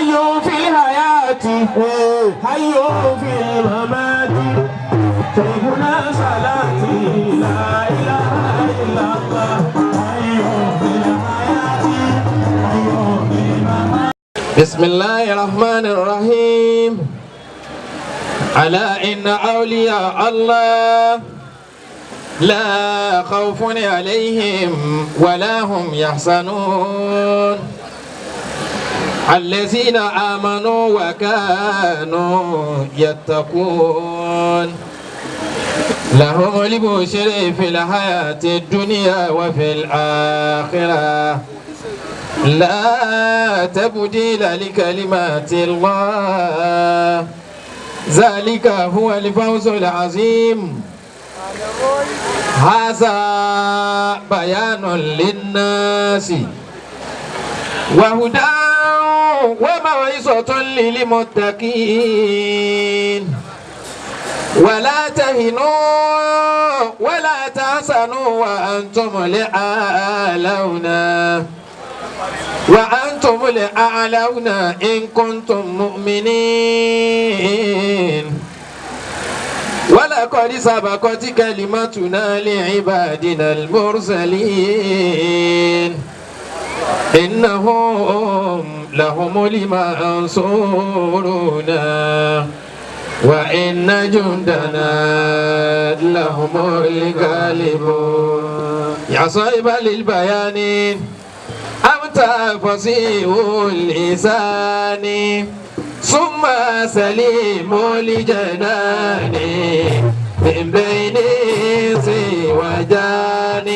حي في الحياة حي في الممات شيخنا صلاتي لا إله إلا الله حي في الحياة حي في الممات. بسم الله الرحمن الرحيم. ألا إن أولياء الله لا خوف عليهم ولا هم يحزنون الذين آمنوا وكانوا يتقون لهم البشر في الحياة الدنيا وفي الآخرة لا تبديل لكلمات الله ذلك هو الفوز العظيم. هذا بيان للناس وهدى وموعظة للمتقين. ولا تهنوا ولا تحزنوا وأنتم الأعلون وأنتم الأعلون إن كنتم مؤمنين. ولقد سبقت كلمتنا لعبادنا المرسلين إنهم لهم المنصورون وإن جندنا لهم الغالبون. يا صاحب البيان أنت فصيح اللسان ثم سليم الجنان من بين وجان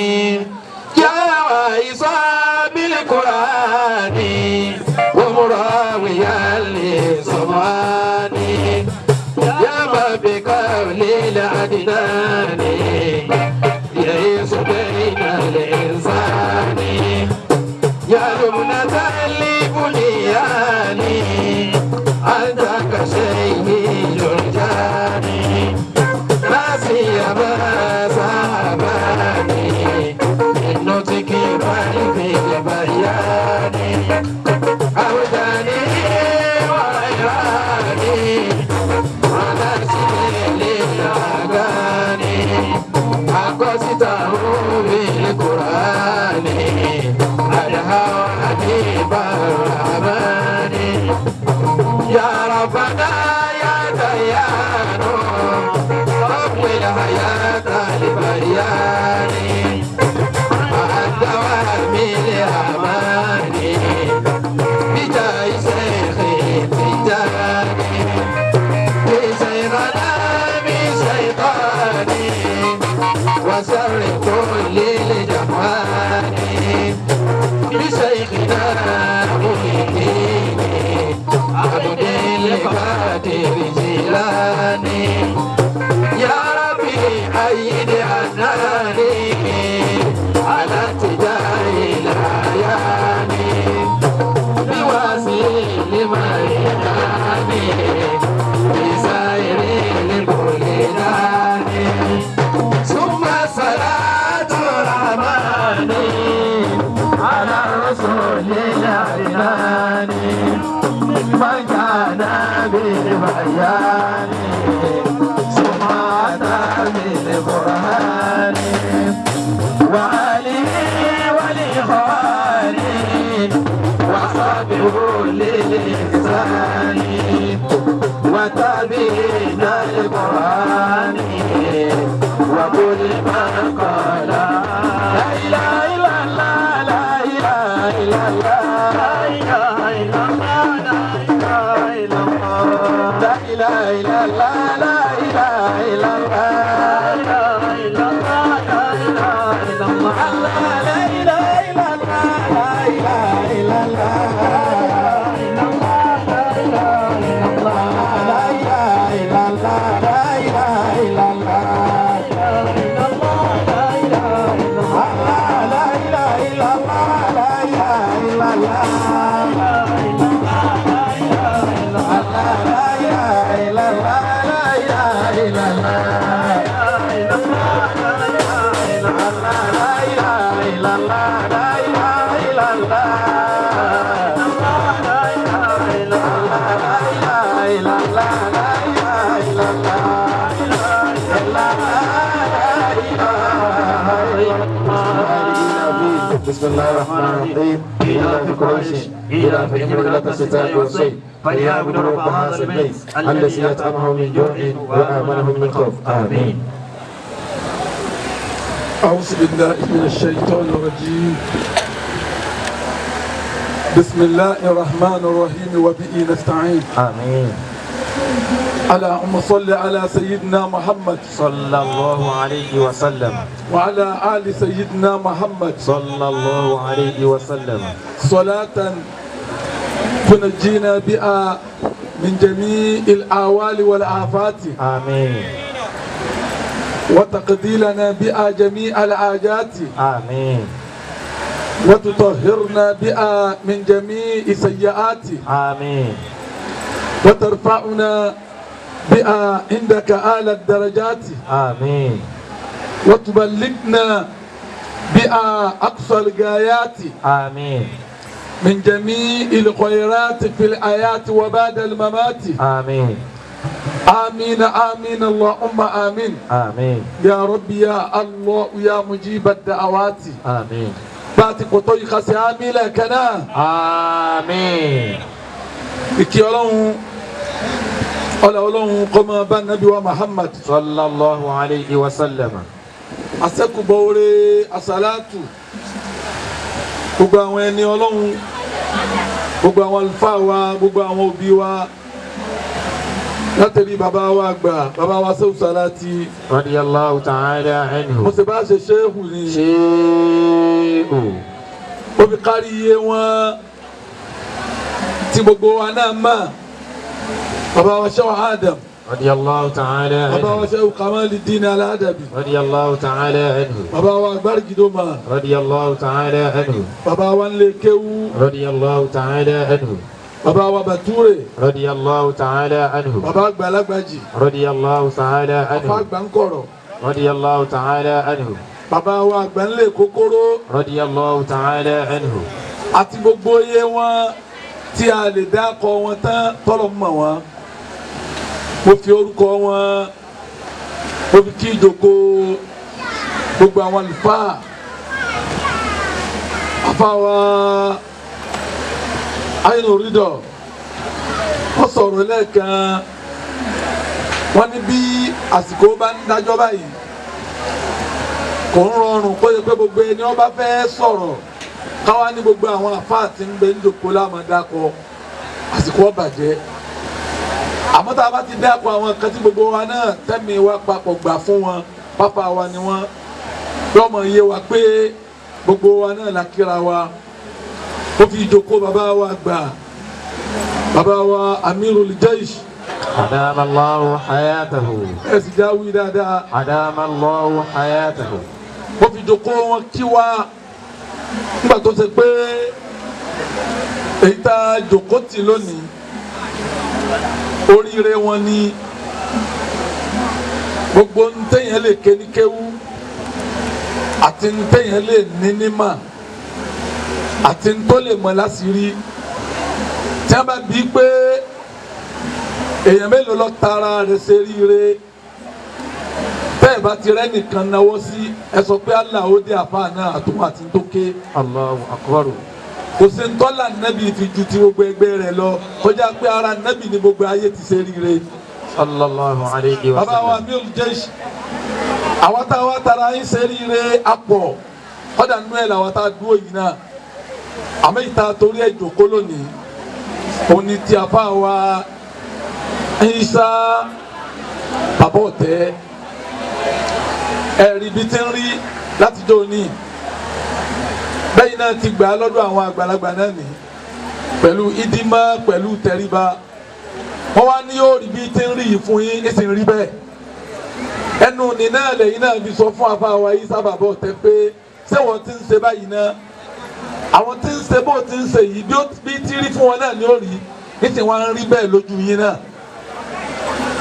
يا واعظا بالقرآن ومراويا للصمان يا ما بقول العدنان يعيش بين الإنسان يا لبنة لبنياني أنت كشيء يرجاني لا سيما سابني من نطق في البيان أوداني وغيراني على سبيل الأغاني أقصده بالقرآن أدهى حبيب الرحمن. يا ربنا يا ديان طول حياة لبيان مع الدوام الأمان بجاه شيخ التجاني بشيخنا بشيطاني وشر كل الجهوان بشيخنا محي عبد القادر جيلاني. يا ربي أيد عناني على اتجاه الأعيان بواسيل مرياني بسائر البلدان. ثم صلاة الرحمن على الرسول العدنان من كان بالبيان ثم أتى بالبرهان وعلي والإخوان وصحبه للإحسان وتابعين القرآن وكل من قال لا إله إلا الله لا إله إلا الله لا إله إلا الله لا إله إلا الله لا إله إلا الله لا إله إلا الله لا إله إلا الله لا إله إلا الله لا إله إلا الله لا إله إلا الله illallah, la ilaha illallah, la ilaha illallah. بسم الله الرحمن الرحيم إلى في قريش إلى في رحلة الشتاء والصيف فليعبدوا رب هذا البيت الذي أطعمهم من جوع وآمنهم من خوف آمين. أعوذ بالله من الشيطان الرجيم. بسم الله الرحمن الرحيم وبه نستعين. آمين. اللهم صل على سيدنا محمد صلى الله عليه وسلم وعلى آل سيدنا محمد صلى الله عليه وسلم صلاة تنجينا بها من جميع الأهوال والآفات. آمين. وتقضي لنا بها جميع الحاجات. آمين. وتطهرنا بها من جميع السيئات. آمين. وترفعنا بها عندك أعلى الدرجات. آمين. وتبلغنا بها أقصى الغايات. آمين. من جميع الخيرات في الحياة وبعد الممات. آمين. آمين آمين اللهم آمين. آمين. يا ربي يا الله يا مجيب الدعوات. آمين. باتي قطوي خسي آمين لكنا. آمين. Ìkí Ọlọ́run ọlá Ọlọ́run kó máa bá Nábì wa Muhammad صلى الله عليه وسلم. Àṣẹ́kùbọ̀ oore àsálàtù gbogbo àwọn ẹni Ọlọ́run, gbogbo àwọn àlùfáà wa, gbogbo àwọn òbí wa, látẹ̀lé bàbá wa àgbà, bàbá wa Ṣéhù Sàlátì رضي الله تعالى عنه. Mo sì bá ṣe ṣéhù ni شيء ó fi kárí iye wọn tí gbogbo wa náà mọ̀, bàbá wa Ṣéhù Adam رضي الله تعالى bàbá wa عنه. Ṣéhù Kamaluddin Al-Adabi رضي الله تعالى عنه. bàbá wa Gbárìgìdòmà رضي الله تعالى عنه. bàbá wa Ńlẹ̀ Kéwú رضي الله تعالى عنه. bàbá wa Bàtúrè رضي الله تعالى عنه. bàbá Àgbàlagbàjì رضي الله تعالى bàbá عنه. Àgbàǹkọ̀rọ̀ رضي الله تعالى عنه. bàbá wa Àgbàǹlẹ̀ Kókóró رضي الله تعالى عنه. Àti gbogbo iye wọn tí a lè dákọ wọn tán tọ́lọ̀ mọ̀ wọn. Mo fi orúkọ wọn, mo fi kí ìjókòó gbogbo àwọn àlùfáà afáwa àyìnbó rídọ̀. Wọ́n sọ̀rọ̀ lẹ́ẹ̀kan, wọ́n ní bí àsìkò bá ń dájọ́ báyìí kò ń rọrùn kó yẹ pé gbogbo ẹni wọ́n bá fẹ́ sọ̀rọ̀ káwá ní gbogbo àwọn àfáà tí ń bẹ ń jòkó láàmú dákọ àsìkò ọ̀bàjẹ́. Àmọ́ tá a bá ti dákọ àwọn kan tí gbogbo wa náà tẹ́mi wa papọ̀ gbà fún wọn, pápá wa ni wọ́n lọ́mọ iye wa pé gbogbo wa náà la kíra wa. Ó fi ìjókòó bàbá wa gbà, bàbá wa Amirul Jaish. أدام الله حياته. Ẹ sì já wí dáadáa. أدام الله حياته. Ó fi ìjókòó wọn kí wa nígbà tó ṣe pé èyí tá a jókòó tì lónìí, oríire wọn ni. Gbogbo ntẹ̀yìn lè ké ní kéwú àti ntẹ̀yìn lè ní nímà àti ntọ́ lè mọ̀ láṣìírí, tí a bá bí pé èèyàn mélòó lọ tara rẹ̀ ṣe ríire, tẹ́ ẹ̀ bá ti rẹ́ nìkan náwó sí, ẹ sọ pé Allah ó dé àfa náà àtúmọ̀ àti ntóké. الله أكبر. Kò sí ntọ́là nẹ́bì fi ju ti gbogbo ẹgbẹ́ rẹ̀ lọ kọjá pé ara nẹ́bì ní gbogbo ayé ti ṣe ríire. صلى الله عليه Bàbá wa وسلم. Amirul Jaish, àwọn tá a wá tara yín ṣe ríire apọ̀ kọ́dà nínú ẹ̀ làwọn tá a dúró yìí náà. Àmọ́ ìta torí ẹ̀ jòkó lónìí òní tí a fà wá Ìsá bàbá ọ̀tẹ́ ẹ̀rí bí ti ń rí látijọ́ òní bẹ́yìn náà ti gbà á lọ́dọ̀ àwọn àgbàlagbà náà ní pẹ̀lú ìdímọ́ pẹ̀lú tẹríba. Wọ́n wá ní yóò rí bí ti ń rí yìí fún yín, èsì ń rí bẹ́ẹ̀. Ẹnu ní náà lẹ́yìn náà fi sọ fún afáwa Ìsá bàbá ọ̀tẹ́ pé ṣé wọ́n ti ń ṣe báyìí náà, àwọn tí ń ṣe bó ti ń ṣe yìí bí ti rí fún wọn náà ni ó rí níṣẹ́ wọn ń rí bẹ́ẹ̀ lójú yín náà.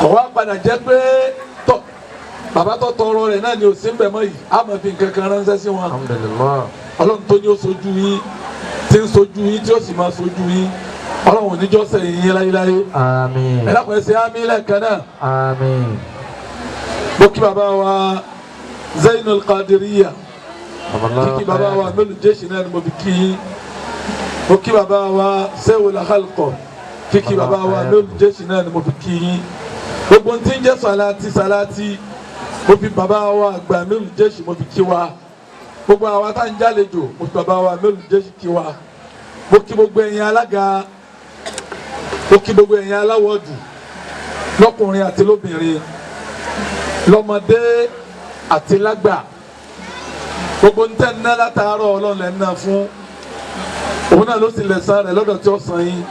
Kò wá padà jẹ́ pé tọ́ bàbá tó tọrọ rẹ̀ náà ni ò sí ń bẹ̀ mọ́ yìí, á máa fi nǹkan kan ránṣẹ́ sí wọn. Alhamdulillah. Ọlọ́run tó ní ó sojú yín, tí ń sojú yín, tí ó sì máa sojú yín. Ọlọ́run níjọ́ sẹ́yìn yín láyéláyé. Àmín. Ẹ dákun ẹ ṣe àmín lẹ́ẹ̀kan náà. Àmín. Mo kí bàbá wa Zainul Qadiriyya. Kíkí bàbá wa mélòó jésì náà ni mo fi kí yín. Mo kí bàbá wa Sewul Khalqo. Kíkí bàbá wa mélòó jésì náà ni mo fi kí yín. Gbogbo tí ń jẹ́ sàláàtì sàláàtì mo fi bàbá wa àgbà mélòó jésì mo fi kí wa. Gbogbo àwa tá ń jálejò mo fi bàbá wa mélòó jésì kí wa. Mo kí gbogbo ẹ̀yin alága, mo kí gbogbo ẹ̀yin aláwọ̀dù lọ́kùnrin àti lóbìnrin, lọ́mọdé àti lágbà. Gbogbo ń tẹ́ ń ná látàárọ̀ Ọlọ́run lẹ́ ń ná fún òun náà ló sì lẹ̀san rẹ̀ lọ́dọ̀ tí ó san yín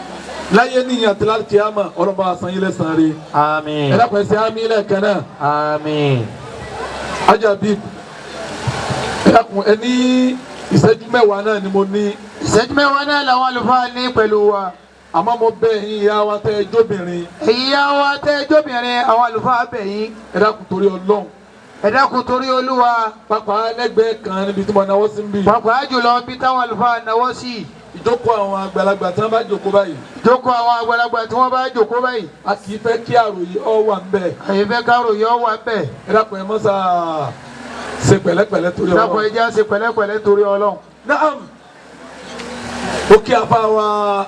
láyé níyìn àti lálùkìyámà. Ọlọ́run bá san yín lẹ́san rẹ̀. Àmín. Ẹ dákun ẹ ṣe àmín lẹ́ẹ̀kan náà. Àmín. Ajabi, ẹ dákun ẹ ní ìṣẹ́jú 10 náà ni mo ní. Ìṣẹ́jú 10 náà làwọn àlùfáà ní pẹ̀lú wa. Àmọ́ mo bẹ̀ yín ìyá wa tẹ́ ẹ jóbìnrin. Ìyá wa tẹ́ ẹ jóbìnrin, àwọn àlùfáà bẹ̀ yín. Ẹ dákun torí Ọlọ́run. Ẹ dákun torí Olúwa. Pàápàá lẹ́gbẹ̀ẹ́ kan níbi tí mo náwó sí ń bì. Pàápàá jùlọ bí táwọn àlùfáà náwó sí. Ìjókòó àwọn àgbàlagbà tí wọ́n bá jókòó báyìí. Ìjókòó àwọn àgbàlagbà tí wọ́n bá jókòó báyìí. A kì í fẹ́ kí àròyé ọ wà ń bẹ̀. Àyè fẹ́ káròyé ọ wà ń bẹ̀. Ẹ dákun ẹ mọ́sá ṣe pẹ̀lẹ́pẹ̀lẹ́ torí Ọlọ́run. Dákun ẹ jẹ́ ṣe pẹ̀lẹ́pẹ̀lẹ́ torí Ọlọ́run. Naam. Ó kí afa wa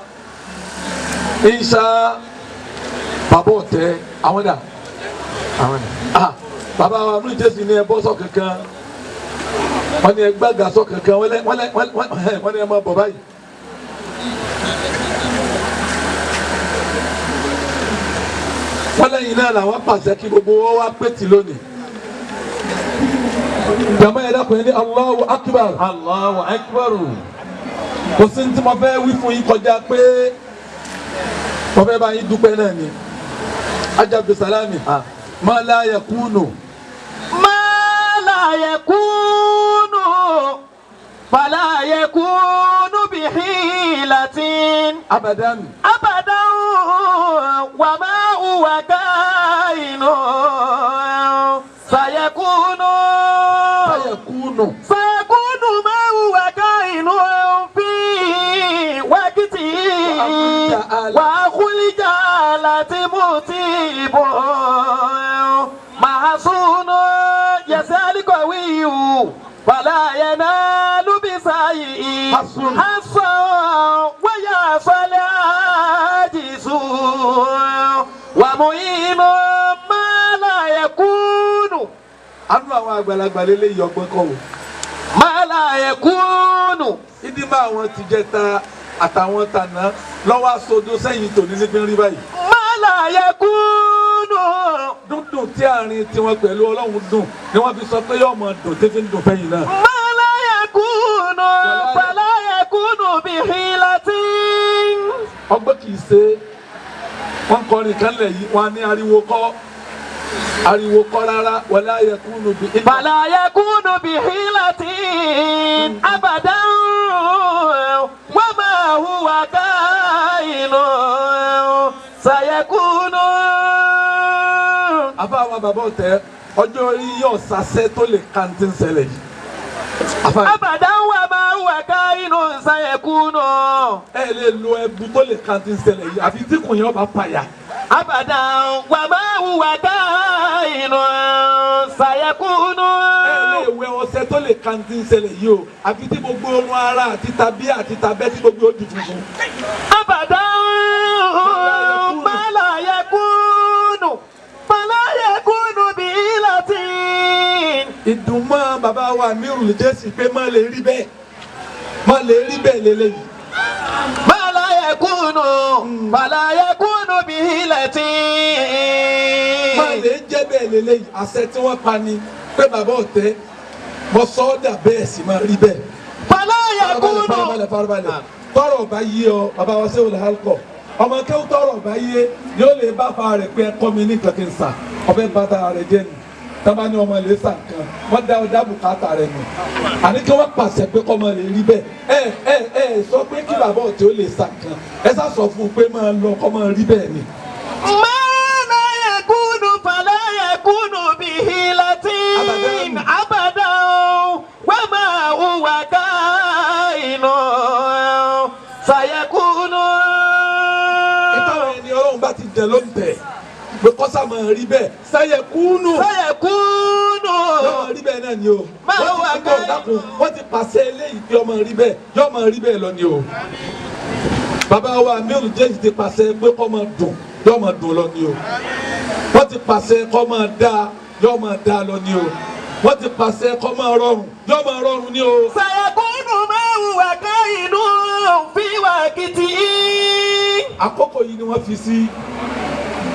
Isa bàbá ọ̀tẹ́ àwọn dà. Ah, bàbá wa múlò jésù ní ẹ bọ́ sọ kankan, wọ́n ní ẹ gbàgà sọ kankan, wọ́n ní ẹ máa bọ̀ báyìí. Wọ́n lẹ́yìn náà làwọn pàṣẹ kí gbogbo wọn wá pẹ́tì lónìí. Jàmbá yẹn dákun yẹn ní Allahu Akbar. Allahu Akbar. Kò sí ní tí mo fẹ́ wí fún yín kọjá pé mo fẹ́ bá yín dúpẹ́ náà ni. Ajá Abdulsalami. Ma la yakunu. Ma la yakunu fala yakunu bihilatin. Abadan. Abadan wa ma huwa kainu sayakunu. Sayakunu. Sayakunu ma huwa kainu fi waqti. Wa khulija lati mutibu. Mahasunu yasali qawiyu fala yanalu bisayi. Hasan wa yasal ajizu wa mu'inu ma la yakunu. Anu àwọn àgbàlagbà lélẹ̀ yìí ọgbọ́n kọ́ o. Ma la yakunu. Ìdí máa wọn ti jẹ ta àtàwọn tàná lọ́wọ́ aṣojú sẹ́yìn tòní níbi rí báyìí. Ma la yakunu. Dúndùn tí àárín tiwọn pẹ̀lú Ọlọ́run dùn ni wọ́n fi sọ pé yóò máa dùn tí fi ń dùn fẹ́yìn náà. Ma la yakunu fala yakunu bihilatin. Ọgbọ́n kì í ṣe wọ́n kọrin kan lẹ̀ yìí wọ́n á ní ariwo kọ́ ariwo kọ́ rárá wala yakunu bi. Fala yakunu bihilatin abadan wa ma huwa kainu sayakunu. Àfa àwọn bàbá ọ̀tẹ̀ ọjọ́ orí yóò sasẹ́ tó lè kàntí ń ṣẹlẹ̀ yìí. Abadan wa ma huwa kainu sayakunu. Ẹ lè lo ẹbu tó lè kàntí ń ṣẹlẹ̀ yìí àfi tí kò yẹn ọba pààyà. Abadan wa ma huwa kainu sayakunu. Ẹ lè wẹ ọṣẹ tó lè kàntí ń ṣẹlẹ̀ yìí o àfi tí gbogbo orun ara àti tàbí àti tàbẹ́ tí gbogbo ó di funfun. Abadan ma la yakunu fala yakunu bihilatin. Ìdùnmọ́ bàbá wa Amirul Jésì pé má lè rí bẹ́ẹ̀ má lè rí bẹ́ẹ̀ lélẹ́yìí. Ma la yakunu fala yakunu bihilatin. Má lè jẹ́ bẹ́ẹ̀ lélẹ́yìí àṣẹ tí wọ́n pa ni pé bàbá ọ̀tẹ́ mo sọ ọ́ dà bẹ́ẹ̀ sì máa rí bẹ́ẹ̀. Fala yakunu. Farabalẹ̀ farabalẹ̀ tọrọ ọba yé ọ bàbá wa Sewul Khalqo ọmọ kẹ́wù tọrọ ọba yé yóò lè bá fa rẹ̀ pé ẹkọ mi ní nǹkan kí n sà ọbẹ̀ bàtà rẹ̀ jẹ́ ni tábà ní ọmọ lè sà nǹkan wọ́n dá ọdá bùkátà rẹ̀ nù àní kí wọ́n pàṣẹ pé kọ́ ọmọ lè rí bẹ́ẹ̀ ẹ ẹ ẹ sọ pé kí bàbá ọ̀tí ó lè sà nǹkan ẹ sá sọ fún un pé máa lọ kọ́ máa rí bẹ́ẹ̀ ni. Ma la yakunu fala yakunu bihilatin abadan wa ma huwa kainu sayakunu. Ọlọ́run bá ti dẹ̀ ló ń tẹ̀ pé kọ́sà máa rí bẹ́ẹ̀ sayẹ̀kúnù. Sayẹ̀kúnù. Yọmọ rí bẹ́ẹ̀ náà ni o. Wọ́n ti gbọ́ dákun, wọ́n ti pàṣẹ eléyìí pé ọmọ rí bẹ́ẹ̀, yọmọ rí bẹ́ẹ̀ lọ ni o. Bàbá wa Amiru Jésù ti pàṣẹ pé kọ́ máa dùn, yọmọ dùn lọ ni o. Wọ́n ti pàṣẹ kọ́ máa dáa, yọmọ dáa lọ ni o. Wọ́n ti pàṣẹ kọ́ máa rọrùn, yọmọ rọrùn ni o. Sayẹ̀kúnù máa wùwà ká inú fi wà kìtì. Àkókò yìí ni wọ́n fi sí.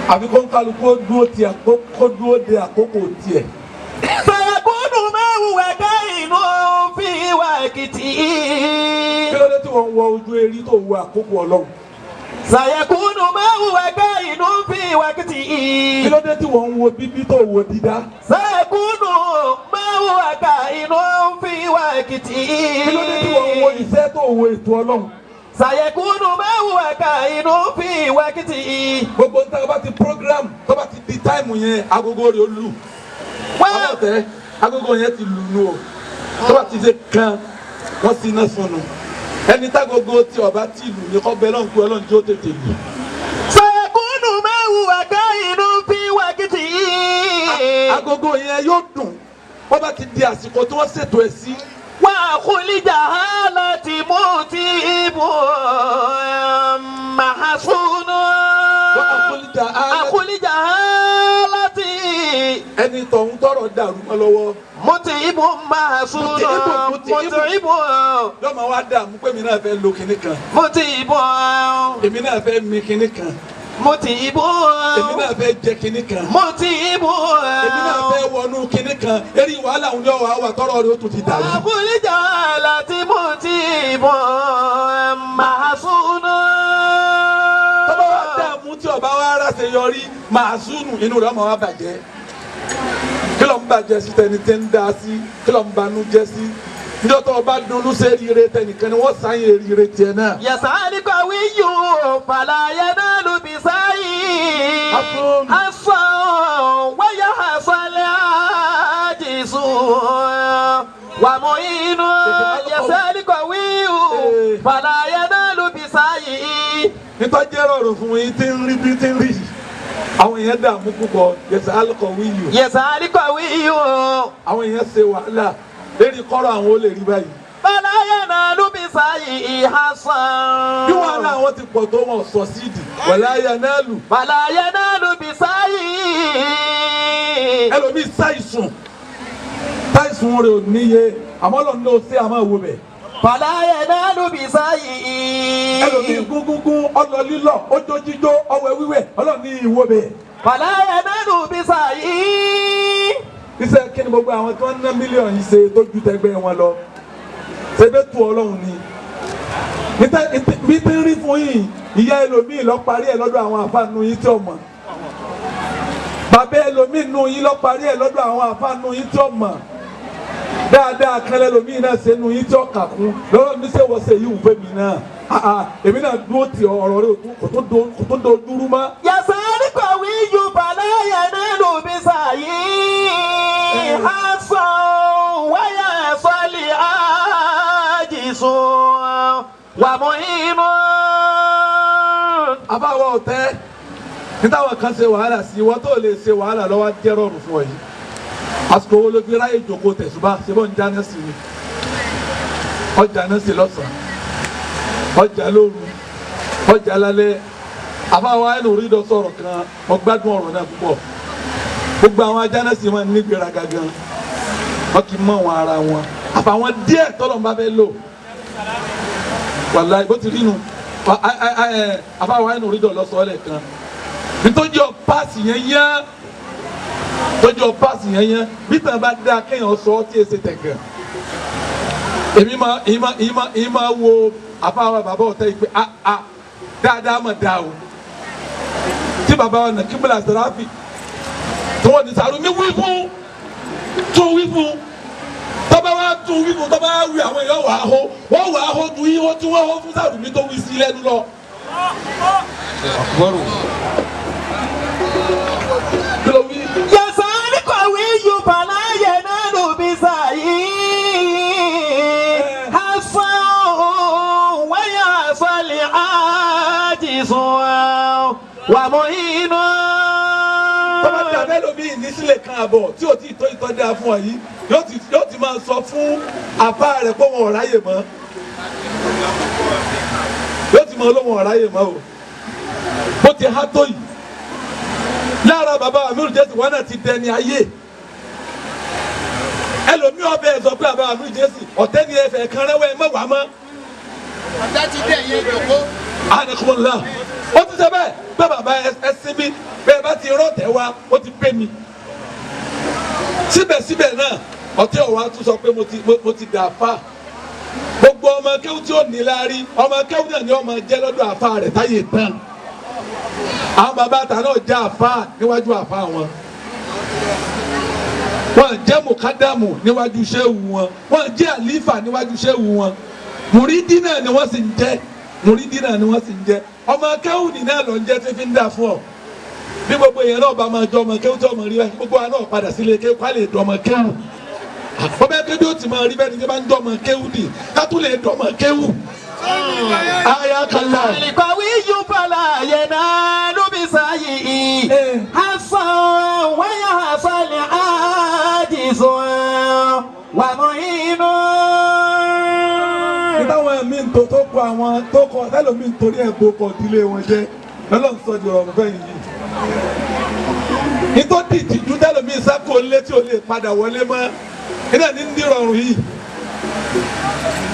Àbí kó ń kálukú dúró tiẹ̀ kó dúró de àkókò tiẹ̀. Sayẹ̀kúnù máa wùwà ká inú fi wà kìtì. Kí ló dé tí wọ́n ń wọ ojú erí tó wọ àkókò Ọlọ́run? Sayẹ̀kúnù máa wùwà ká inú fi wà kìtì. Kí ló dé tí wọ́n ń wo bíbí tó wo dídá? Sayẹ̀kúnù máa wùwà ká inú fi wà kìtì. Kí ló dé tí wọ́n ń wo iṣẹ́ tó wo ètò Ọlọ́run? Sayẹ̀kúnù máa wùwà ká inú fi wà kìtì. Gbogbo ń tá a bá ti program tó bá ti di táìmù yẹn agogo rẹ̀ ó lù. Wọ́n tẹ agogo yẹn ti lù nù o. Tó bá ti ṣe kan wọ́n sì iná sọnù. Ẹni tágogo tí ọba ti lù ní kọ́ bẹ́ẹ̀ lọ́nkú Ọlọ́run tí ó tètè lù. Sayẹ̀kúnù máa wùwà ká inú fi wà kìtì. Agogo yẹn yóò dùn. Wọ́n bá ti di àsìkò tí wọ́n ṣètò ẹ̀ sí. Wà á kúlí jàhálà tí mo ti bò màhásùnù. Wà á kúlí Àkúlí jàhálà tí. Ẹni tọ̀hún tọrọ dàrú mọ́ lọ́wọ́. Mo ti bò màhásùnù. Mo ti bò. Yọ̀mọ̀ wá dààmú pé èmi náà fẹ́ lo kinní kan. Mo ti bò. Èmi náà fẹ́ mi kinní kan. Mo ti bò. Èmi náà fẹ́ jẹ kinní kan. Mo ti bò. Èmi náà fẹ́ wọnú kinní kan. Eré wàhálà òun ni ọ̀wà wà tọrọ rẹ̀ ó tún ti dàrú. Àkúlí jàhálà tí mo ti bò màhásùnù. Tọ́ba wa dààmú tí ọba wa ráṣẹ yọrí màásùnù inú rẹ̀ ọmọ wa bàjẹ́. Kí ló ń bàjẹ́ sí tẹni tí ń dá sí? Kí ló ń banú jẹ́ sí? Níjọ́ tó o bá dunnú sí eré tẹnìkan ni wọ́n sáyìn eré tiẹ̀ náà. Yasali kawiyu fala yanalu bisayi. Asun. Asan waya hasal ajisu. Wa mu'inu yasali kawiyu fala yanalu bisayi. Nítorí jẹ́ rọrùn fún yín tí ń rí bí tí ń rí. Àwọn èèyàn dààmú púpọ̀ yasali kawiyu. Yasali kawiyu. Àwọn èèyàn ṣe wàhálà lérí kọ́rọ̀ àwọn ó lè rí báyìí. Fala yanalu bisayi hasan. Bí wàhálà àwọn ti pọ̀ tó wọn sọ síìdì wala yanalu. Fala yanalu bisayi. Ẹlòmíì ṣàìsùn ṣàìsùn rẹ̀ ò níye àmọ́ lọ́nà ló ṣe àmọ́ ìwò bẹ̀. Fala yanalu bisayi. Ẹlòmíì gúngúngún ọlọ lílọ ọjọ́ jíjó ọwẹ́ wíwẹ̀ ọlọ́ọ̀ ní ìwò bẹ̀. Fala yanalu bisayi. Iṣẹ́ kí ni gbogbo àwọn tí wọ́n ná mílíọ̀nù yìí ṣe tó ju tẹgbẹ́ wọn lọ? Ṣebí tu Ọlọ́run ni. Bí tí ń rí fún yìí, ìyá ẹlòmíì lọ parí ẹ̀ lọ́dọ̀ àwọn àfáànù yìí tí ó mọ̀. Bàbá ẹlòmíì nù yín lọ parí ẹ̀ lọ́dọ̀ àwọn àfáànù yìí tí ó mọ̀. Dáadáa kan lẹ́lòmíì náà ṣe nù yín tí ó kà kún. Lọ́rọ̀ mi ṣe wọ́n ṣe yìí wù fẹ́mi náà. Èmi náà dúró ti ọ̀rọ̀ rẹ̀ kò tó dojúrú mọ́. Yasali kawiyu fala yanalu bisayi. Hasan waya sali ajisu wa mu'inu. Àbáwọ̀ ọ̀tẹ́ nítawọ̀ kan ṣe wàhálà sí wọ́n tó lè ṣe wàhálà lọ́wọ́ jẹ́ rọrùn fún ọ yìí. Àsìkò wo ló fi ráyè jòkó tẹ̀sùbá ṣe bọ́ ń jáná sí ni? Ọjà náà sí lọ́sàn-án, ọjà lóru, ọjà lálẹ́. Àbáwọ̀ ẹnu rí lọ sọ̀rọ̀ kan, mo gbádùn ọ̀rọ̀ náà púpọ̀. Gbogbo àwọn ajánásì máa ń nígbéraga gan, wọn kì í mọ àwọn ara wọn àfàwọn díẹ̀ tọ́lọ̀ ń bá fẹ́ lò. Wàláhì bó ti rí nu àfàwọn ẹnu rí dọ̀ lọ́sọ̀ọ́ lẹ̀ kan nítorí ọ páàsì yẹn yẹn tójú ọ páàsì yẹn yẹn bí tàn bá dáa kéèyàn sọ ọ́ tí èsì tẹ̀gàn. Èmi máa wo àfàwọn bàbá ọ̀tẹ́ yìí pé a dáadáa mà dáa o tí bàbá wa nà kíbla sàráfì tí wọ́n ti sàrú mi wí fún tún wí fún tọ́ba wa tún wí fún tọ́ba wa wí àwọn èèyàn wà á hó wọ́n wà á hó ju yíwọ́ tí wọ́n hó fún sàrú mi tó wí sí lẹ́nu lọ. Kí ló wí? Yasali kawiyu fala yanalu bisayi. Hasan waya sali ajisu. ومعين Tọ́ba tí abẹ́ lómi ní sílẹ̀ kan àbọ̀ tí ò tí ì tó ìtọ́ dáa fún ọ yìí yóò ti máa sọ fún àfa rẹ̀ pé wọn ò ráyè mọ́. Yóò ti máa lóun ò ráyè mọ́ o. Bó ti há tó yìí. Lára bàbá Amiru Jésù wọn náà ti dẹni ayé. Ẹlòmíì ọbẹ̀ sọ pé bàbá Amiru Jésù ọ̀tẹ́ ni ẹ̀fẹ̀ kan rẹ́wọ́ ẹ mọ̀ wá mọ́. Ọ̀tá ti dẹ̀ yé jòkó. Anakunla ó ti sọ bẹ́ẹ̀ pé bàbá ẹ sinmi bẹ́ẹ̀ bá ti rọ̀tẹ̀ wá ó ti pé mi. Síbẹ̀síbẹ̀ náà ọtí ọ̀wá tún sọ pé mo ti dà fà. Gbogbo ọmọ kéwú tí ó ní láárí ọmọ kéwú náà ni ọmọ jẹ́ lọ́dọ̀ àfa rẹ̀ táyé tán. Àwọn bàbá àtà náà já àfa níwájú àfa wọn. Wọ́n jẹ́ mùkádàmù níwájú ṣéwù wọn. Wọ́n jẹ́ àlífà níwájú ṣéwù wọn. Mùrídìí náà ni wọ́n sì ń jẹ́. Mùrídìí náà ni wọ́n sì ń jẹ́. Ọmọ kéwù ní náà lọ ń jẹ́ tí fi ń dà fún ọ. Bí gbogbo èèyàn náà bá máa jọ ọmọ kéwù tí ọmọ rí báyìí, gbogbo wa náà padà sílé kéwù ká lè dọ̀ ọmọ kéwù. Ọbẹ̀ kéwù ó ti máa rí bẹ́ẹ̀ ni tí bá ń dọ̀ ọmọ kéwù nì ká tún lè dọ̀ ọmọ kéwù. Aya kala. القوي فلا ينال بسعيه حصا ويحصل عاجز ومعين Táwọn míì ń tó kọ àwọn tó kọ tẹlómi ń torí ẹ̀ bó kọ ìdílé wọn jẹ́ lọ́lọ́run sọ di ọ̀rọ̀ fẹ́ yìí. Nítorí ìtìjú tẹlómi sáko lé tí o lè padà wọlé mọ́ iná ní nírọ̀rùn yìí.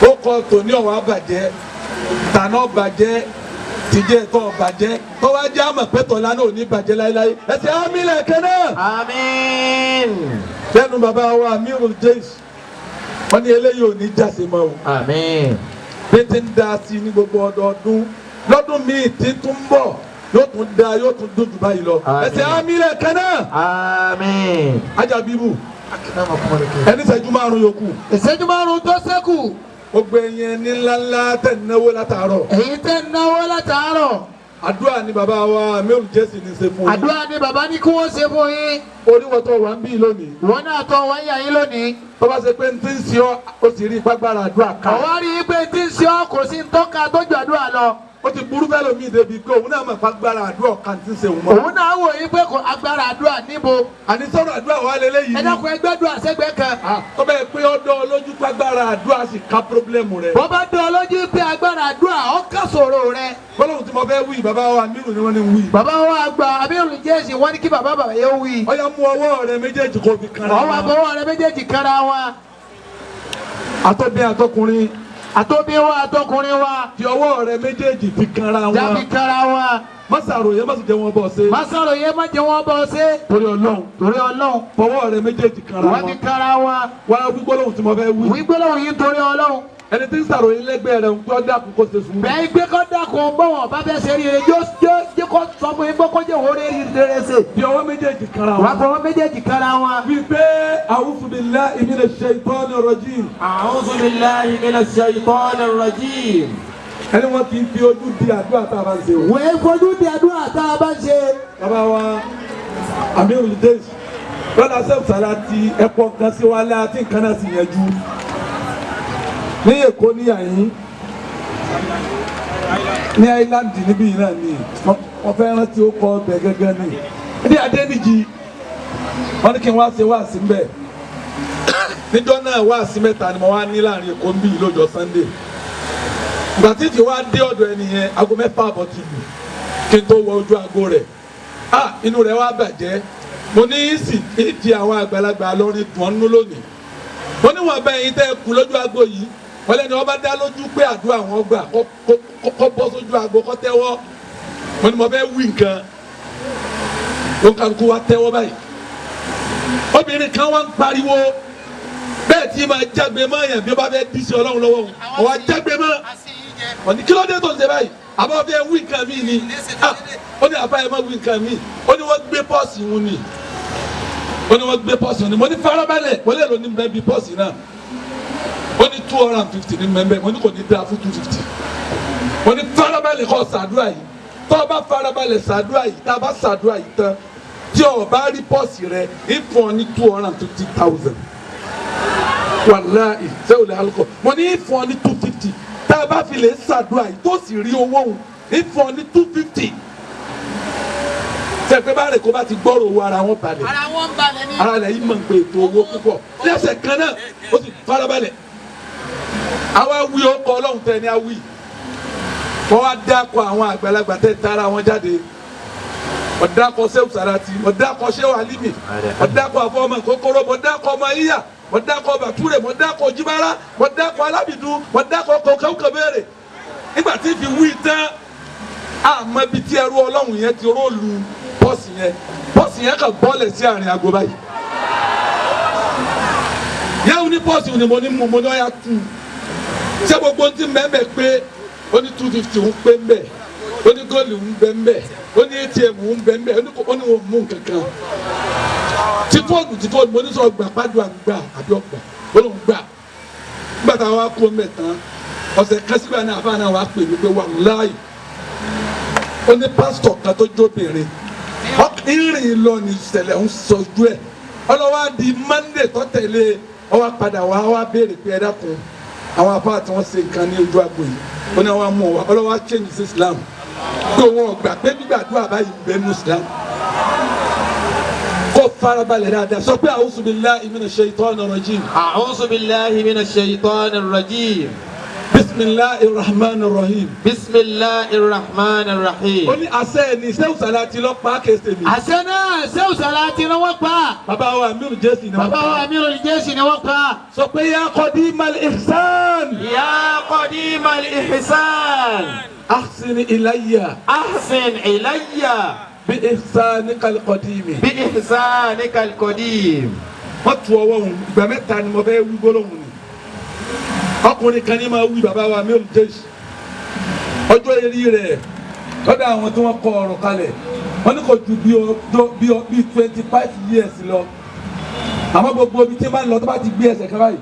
Ó kọ tòní ọ̀wá bàjẹ́ tàná bàjẹ́ tìjẹ́ tó bàjẹ́ tó wá jẹ́ àmọ̀ pé tọ̀lá náà ò ní bàjẹ́ láéláé ẹsẹ̀ ámìlẹ̀ kẹ́ náà. آمين Lẹ́nu bàbá wa Amirul Jais wọ́n ní eléyìí ò ní jáse mọ́ o. Àmín. Bí ti ń da sí ní gbogbo ọdọọdún lọ́dún míì tí tún ń bọ̀ yóò tún da yóò tún dùn jù báyìí lọ. Àmín. Ẹsẹ̀ ámìlẹ̀ kẹ́ náà. Àmín. Ajá bíbù ẹni ṣẹ́jú márùn-ún yòókù. Ìṣẹ́jú márùn-ún tó ṣẹ́kù. Gbogbo ẹ̀yin ẹni ńláńlá tẹ̀ ń náwó látàárọ̀. Èyí tẹ́ ń náwó látàárọ̀. Àdúrà ni bàbá wa Amirul Jais ní ṣe fún yín. Àdúrà ni bàbá ní kí wọ́n ṣe fún yín. Oríwọ̀tọ̀ wà ń bí lónìí. Wọ́n náà tọ́ wọ́n yà yín lónìí. Tó bá ṣe pé ń tí ń ṣe ọ́, ó sì rí ipágbára àdúrà ká. Ọ̀wá rí i pé tí ń ṣe ọ́ kò sí ń tọ́ka tó ju àdúrà lọ. Ó ti burú fẹ́ lómi débi pé òun náà mọ̀ pàgbára àdúrà kan tí ń ṣe òun mọ́. Òun náà wò yín pé kò agbára àdúrà níbo. Àní sọ̀rọ̀ àdúrà wa lélẹ́yìí. Ẹ dákun ẹgbẹ́ àdúrà sẹ́gbẹ́ kan. Tó bẹ́ẹ̀ pé ó dán ọ lójú pàgbára àdúrà sì ká pírọ́blẹ́mù rẹ̀. Bọ́ bá dán ọ lójú pé agbára àdúrà ó ká sòrò rẹ̀. Bọ́lọ́hùn tí mo fẹ́ wí bàbá wa Amiru ni wọ́n ní wí. Bàbá wa àgbà Amirul Jais wọ́n ní kí bàbá bàbá yẹn wí. Ó yá mú ọwọ́ rẹ méjèèjì kó fi kanra Ọwọ́ wọn. àbọ̀wọ́ rẹ méjèèjì kanra wọn. Àtọ́bí àtọkùnrin Àtòbí wa àtọkùnrin wa. fi ọwọ́ rẹ méjèèjì fi kanra wọn. Jáfi kanra wọn. Má ṣàròyé má sì jẹ́ wọn bọ̀ ṣe. Má sọ̀rọ̀ yẹn má jẹ́ wọ́n bọ̀ ṣe. Torí Ọlọ́run Torí Ọlọ́run. fọwọ́ rẹ méjèèjì kanra Wọ́n fi wọn. kanra wọn. Wá wí gbólóhùn tí mo fẹ́ wí. Wí gbólóhùn yìí torí Ọlọ́run. Ẹni tí ń ṣàròyé lẹ́gbẹ̀ẹ́ rẹ̀ ń gbọ́ dákun kó ṣe sùúrù. Bẹ́ẹ̀ gbé kọ́ dákun bọ́wọ̀n bá fẹ́ ṣe rire yóò jẹ́ kó sọ fún yín pé kó jẹ́ òun rere ṣe. Fi ọwọ́ méjèèjì kanra Wọ́n wọn. fọwọ́ méjèèjì kanra wọn. Wí pé a'udhu billahi minash shaitani rajim. أعوذ بالله من الشيطان الرجيم Ẹni wọ́n ti fi ojú di àdúrà tá a bá ń ṣe o. Wọ́n ń fojú di àdúrà tá a bá ń ṣe. Bàbá wa Amirul Jais lọ́la sẹ́fùsàlá ti ẹ̀pọ̀ kan sí wa lá tí nǹkan náà sì yanjú. Ní Èkó ní àyín ní Áíláńdì níbí yìí náà ni wọ́n fẹ́ rántí ó kọ ọbẹ̀ gẹ́gẹ́ ni. Ní Adéníjì wọ́n ní kí n wá ṣe wáàsí ń bẹ̀. Níjọ́ náà wáàsí mẹ́ta ni mo wá ní láàrin Èkó ń bí yìí lọ́jọ́ Sunday. Ìgbà tí ìfì wá dé ọ̀dọ̀ ẹni yẹn aago mẹ́fà àbọ̀ ti lù kí n tó wọ ojú aago rẹ̀. Ah, inú rẹ̀ wá bàjẹ́. Mo ní í sì ìdí àwọn àgbàlagbà lọ́rin dùn ọ́nú lónìí. Mo ní wọn bá ẹyin tẹ́ ẹ kú lójú aago yìí. Wọ́n lẹ́ni wọ́n bá dá lójú pé àdúrà wọn gbà kó bọ́ sójú aago kó tẹ́wọ́. Mo ní mo fẹ́ wí nǹkan. Ó ń kálukú wa tẹ́wọ́ báyìí. Obìnrin kan wá ń pariwo bẹ́ẹ̀ tí máa jágbe mọ́ yẹn bí ó bá fẹ́ dí sí Ọlọ́run lọ́wọ́ òun. Ó wá jágbe mọ́. Wọ́n ní kí ló dé tó ń ṣe báyìí? Àbá fẹ́ wí nǹkan mi ni. Ah, ó ní àbá yẹn má wí nǹkan mi. Ó ní wọ́n gbé pọ́ọ̀sì wọn ni. Ó ní wọ́n gbé pọ́ọ̀sì wọn ni. Mo ní farabalẹ̀ mo lè lò ní bẹ́ẹ̀ bí pọ́ọ̀sì náà. Ó ní 250 ní mẹ́mbẹ́. Mo ní kò ní dáa fún 250. Mo ní farabalẹ̀ kó ṣàdúrà yìí. Tó o bá farabalẹ̀ ṣàdúrà yìí, tá a bá ṣàdúrà yìí tán, tí o bá rí pọ́ọ̀sì rẹ, ìfọ̀n ní 250,000. Wàláhì sẹ́wọ̀lẹ̀ alukọ. Mo ní ìfọ̀n ní 250. Tá a bá fi lè ṣàdúrà yìí tó sì rí owó òun, ìfọ̀n ní 250. Sẹ́pẹ́ bá rẹ̀ kó bá ti gbọ́rọ̀ owó ara wọn balẹ̀. Ara wọn ń balẹ̀ ní. Ara rẹ̀ yìí mọ̀ ń pé ètò owó púpọ̀. Lẹ́sẹ̀ kan náà ó sì farabalẹ̀. Àwa wí ọkọ̀ ọlọ́run tẹ ní awí. Wọ́n wá dákọ̀ àwọn àgbàlagbà tẹ́ tara wọn jáde. Ọ̀dàkọ̀ Sẹ́wù Sàràtì, ọ̀dàkọ̀ Sẹ́wù Alimi, ọ̀dàkọ̀ àfọwọ́mọ kókóró, ọ̀dàkọ̀ ọmọ yíyà, ọ̀dàkọ̀ Bàtúrè, ọ̀dàkọ̀ Jíbárà, ọ̀dàkọ̀ Alábìdú, ọ̀dàkọ̀ Kọ̀ọ̀kọ̀. Nígbà tí fi wí tán, àmọ́ ibi tí ẹrú ọlọ́run yẹn ti róòlù pọ́ọ̀sì yẹn, pọ́ọ̀sì yẹn kàn bọ́ọ̀lẹ̀ sí àárín aago báyìí. Yẹ́wù ní pọ́ọ̀sì ni mo ní mú mo ní ọ̀yà tù. Ṣé gbogbo ti mẹ́mẹ́ pé ó ní 250 ń pé ń bẹ̀, ó ní góòlù ń bẹ́ ń bẹ̀, ó ní ATM ń bẹ́ ń bẹ̀, ó ní wọn mú nǹkankan. Tí fóònù mo ní sọ gbà pàdùn àgbà àbí ọgbà, ó lóun gbà. Nígbà táwa wá kú ọmọ ẹ̀ tán, ọ̀sẹ̀ kan sígbà náà àfáà náà wàá pè mí pé wàláhì ó ní pásítọ̀ kan tó jóbìnrin ìrìn lọ ní ìṣẹ̀lẹ̀ ń sọjú ẹ̀ ọlọ́wọ́ á di Monday tó tẹ̀lé ọwọ́ padà wá wá béèrè pé ẹ dákun àwọn afáà tí wọ́n ṣe nǹkan ní ojú agbo yìí ó ní àwọn amú wa ọlọ́wọ́ á change sí Islam pé òun ọ̀gbà pé gbígbàdúrà báyìí ń bẹ nínú Islam kó farabalẹ̀ dáadáa sọ pé a'udhu billahi minash shaitani rajim. A'udhu billahi minash shaitani rajim. Bismillahir rahmanir rahim. Bismillahir rahmanir rahim. Ó ní àṣẹ ẹni Sẹ́wù Sàlátì lọ pa kése mi. Àṣẹ náà Sẹ́wù Sàlátì ni wọ́n pa. Bàbá wa Amirul Jésì ni wọ́n pa. Bàbá wa Amirul Jésì ni wọ́n pa. Sọ pé ya qadimal ihsan. Ya qadimal ihsan. Ahsin ilayya. Ahsin ilayya. Bi ihsanikal qadimi. Bi ihsanikal qadim. Wọ́n tu ọwọ́ òun ìgbà mẹ́ta ni mo fẹ́ wí gbólóhùn ni. Ọkùnrin kan ní máa wí bàbá wa Amirul Jésì ọjọ́ eré rẹ̀ lọ́dọ̀ àwọn tí wọ́n kọ ọ̀rọ̀ kalẹ̀ wọ́n ní kò ju bí 25 years lọ àmọ́ gbogbo ibi tí wọ́n bá ń lọ tó bá ti gbé ẹsẹ̀ kan báyìí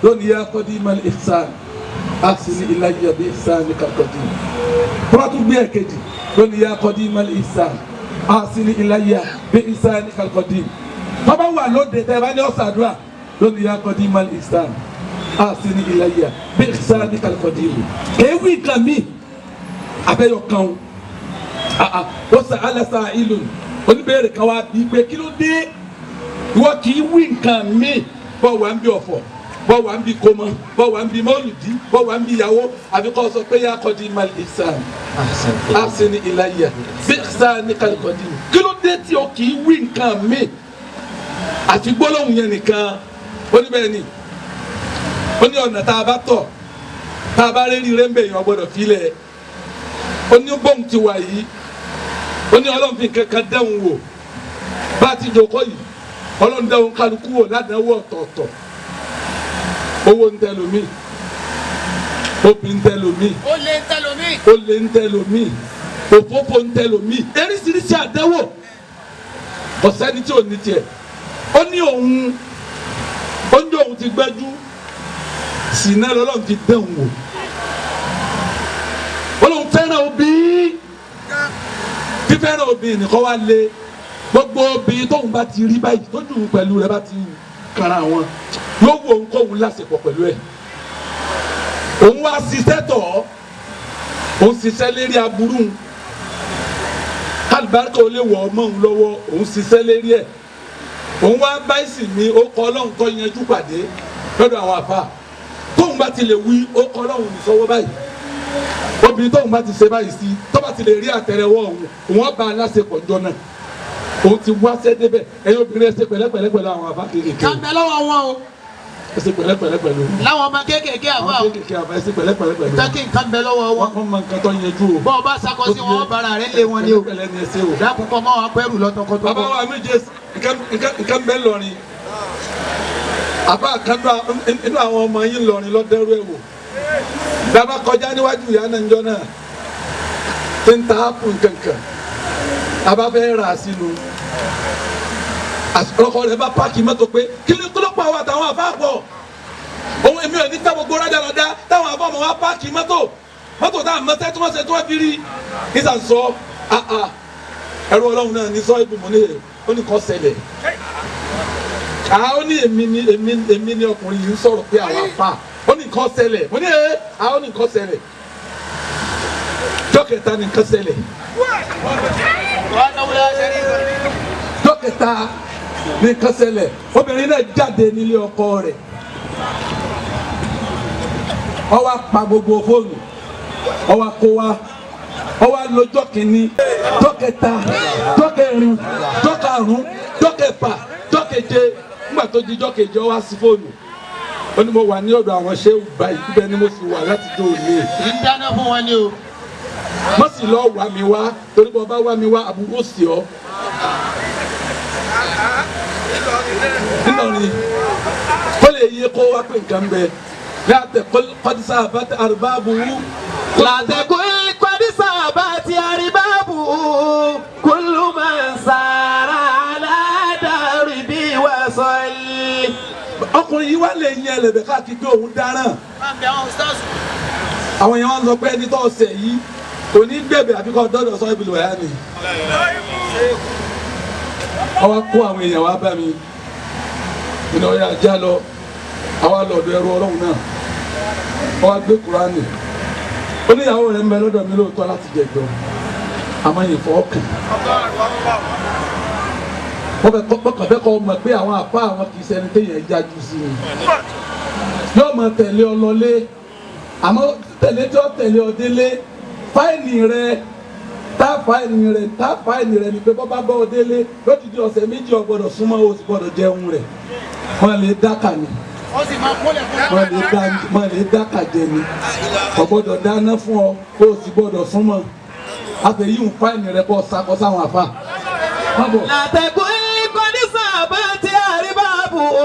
lónìí yá qadimal ihsan ahsin ilayya bi ihsanikal qadim tó bá tún gbé ẹ̀kejì lónìí yá qadimal ihsan ahsin ilayya bi ihsanikal qadim tó bá wà lóde tẹ́ bá ní ọ̀sàdúrà lónìí yá qadimal ihsan ahsin ilayya bi ihsanikal qadim kéwì kan mi abẹ́yọ̀ kan o ó sà alasa ìlú oníbẹ̀rẹ̀ kan wá bí pé kí ló dé ìwọ kì í wí nǹkan mi bọ́ wà ń bí ọ̀fọ̀ bọ́ wà ń bí kọ́mọ bọ́ wà ń bí mọ́lùdí bọ́ wà ń bí ìyàwó àbí kọ́ sọ pé yá qadimal ihsan ahsin ilayya bi ihsanikal qadim kí ló dé tí o kì í wí nǹkan mi àti gbólóhùn yẹn nìkan oníbẹ̀rẹ̀ ni ó ní ọ̀nà tá a bá tọ̀ tá a bá rí rí rẹ́ńbẹ̀ yẹn ọgbọ́dọ̀ filẹ̀ ó ní bóun ti wà yìí ó ní ọlọ́run fi kankan dẹ́hùn wò bá a ti jòkó yìí ọlọ́run dẹ́hùn kálukú wò ládàáwò ọ̀tọ̀ọ̀tọ̀ owó ń tẹ lómi obì ń tẹ lómi Olè ń tẹ lómi olè ń tẹ lómi òfófó ń tẹ lómi eríṣiríṣi àdánwò kò sẹ́ni tí ò ní tiẹ̀ ó ní òun ó ní òun ti gbẹ́jú sìnà lọ́lọ́run ti dẹ́hùn wò Ọlọ́run fẹ́ràn òbí fífẹ́ràn òbí nìkan wá lé gbogbo òbí tóun bá ti rí báyìí tójú pẹ̀lú rẹ̀ bá ti kára wọn yóò wo òun kóun lásìkò pẹ̀lú ẹ̀ òun wá ṣiṣẹ́ tọ̀ ọ́ òun ṣiṣẹ́ lérí aburú kálíbáríkà ó lè wọ̀ ọmọ òun lọ́wọ́ òun ṣiṣẹ́ lérí ẹ̀ òun wá báyìí sì ní ó kọ́ Ọlọ́run tó yanjú pàdé lọ́dọ̀ àwọn àfa tóun bá ti lè wí ó kọ́ Ọlọ́run ní sọ́wọ́ báyìí obìnrin tóun bá ti ṣe báyìí sí tó bá ti lè rí àtẹ́lẹwọ́ òun òun ọba aláṣepọ̀ jọ náà òun ti wáṣẹ́ débẹ̀ ẹ̀yin obìnrin ẹ ṣe pẹ̀lẹ́pẹ̀lẹ́ pẹ̀lú àwọn àfa kéékèèké Kan bẹ lọ́wọ́ wọn o. ẹ ṣe pẹ̀lẹ́pẹ̀lẹ́ pẹ̀lú Láwọn ọmọ kéékèèké àfa àwọn kéékèèké àfa ẹ ṣe pẹ̀lẹ́pẹ̀lẹ́ pẹ̀lú Tẹ́kì nǹkan bẹ lọ́wọ́ wọn. wọn mọ nǹkan tó yanjú o Bọ́ ọ bá sakọ sí wọn, wọ́n bára rẹ̀ lé wọn ni o. pẹ̀lẹ́pẹ̀lẹ́ ni ẹ ṣe o. Dákun kọ́ mọ́ wa pẹ́rù lọ́tọ̀kọ́tọ̀. Bàbá wa mi jẹ nǹkan bẹ́ẹ̀ lọrin àbá kan inú àwọn ọmọ yín lọrin lọ́dẹ́rú ẹ̀ wò bàbá kọjá níwájú ìyá náà njọ́ náà tí ń ta ápù nkankan àbá fẹ́ rà sínú ọkọ rẹ̀ bá páàkì mọ́tò pé kí ló kí ló pa àwọn àtàwọn àfa pọ̀ òun èmi ò ní tá gbogbo rádaràda táwọn àfa ọmọ wa páàkì mọ́tò mọ́tò tá a mọ sẹ́ tí wọ́n ṣe tí wọ́n fi rí nísà sọ àà ẹrú ọlọ́run náà ní sọ ibùmọ̀ ní ó ní kọ́ ṣẹlẹ̀ àá ó ní èmi ni èmi èmi ni ọkùnrin yìí ń sọ̀rọ̀ pé àwọn àfa ó ní nǹkan ṣẹlẹ̀ mo ní ẹ àá ó ní nǹkan ṣẹlẹ̀ jọ́kẹta ní nǹkan ṣẹlẹ̀. kẹta ní nǹkan ṣẹlẹ̀. Obìnrin náà jáde nílé ọkọ rẹ̀, ó wá pa gbogbo fóònù, ó wá kó wá, ó wá lọ́jọ́ kìíní, jọ́ kẹta, jọ́ kẹrin, jọ́ karùn-ún, jọ́ kẹfà, jọ́ keje. Nígbà tó di jọ́ keje, ó wá sí fóònù, ó ní mo wà ní ọ̀dọ̀ àwọn ṣéwù báyìí, ibẹ̀ ni mo sì wà láti jó òní. Ń dáná fún wọn ni o. Má sì lọ wá mi wá, torí bọ́ bá wá mi wá, àbúrò sí ọ. Ńlọrin kó lè yẹ kó wá pé nǹkan bẹ láti kọ́dísà bá ti àrùbáàbù wú. لا تقل قد صابت أربابه كل من سار على دربي وصل. Ọkùnrin yìí wá lè yan ẹlẹ́bẹ̀ káàkiri pé òun dáràn. Àwọn èèyàn wá ń sọ pé ẹni tó ọ̀sẹ̀ yìí kò ní gbẹ̀bẹ̀ àbí kọ́ dọ́dọ̀ sọ ibùdó ẹ̀yà ni. Wọ́n wá kó àwọn èèyàn wá bá mi, ìnáwó yà já lọ, àwa lọ́dọ̀ ẹrú Ọlọ́run náà. Wọ́n wá gbé Kúránì, ó ní ìyàwó rẹ̀ ń bẹ lọ́dọ̀ mi lóòótọ́ láti jẹ gbọ́, àmọ́ yìí fọ́ kàn. Wọ́n fẹ́ kọ́ fẹ́ kọ́ mọ̀ pé àwọn àpá àwọn kì í ṣẹni téèyàn jájú sí i, yóò máa tẹ̀lé ọ lọlé, àmọ́ tẹ̀lé tí ó tẹ̀lé ọ délé, fáìnì rẹ tá fáìnì rẹ tá fáìnì rẹ ni pé bọ́ bá bọ́ ọ délé lódìdí ọ̀sẹ̀ méjì, ọ gbọ́dọ̀ súnmọ́, o sì gbọ́dọ̀ jẹun rẹ̀. Wọ́n lè dákà ni, wọ́n lè dákà jẹ ni, kò gbọ́dọ̀ dáná fún ọ, kó o sì gbọ́dọ̀ súnmọ́. Àfẹ̀yìn fáìnì rẹ kọ́ sakọ sáwọn àfa. لا تقل قد صابت أربابه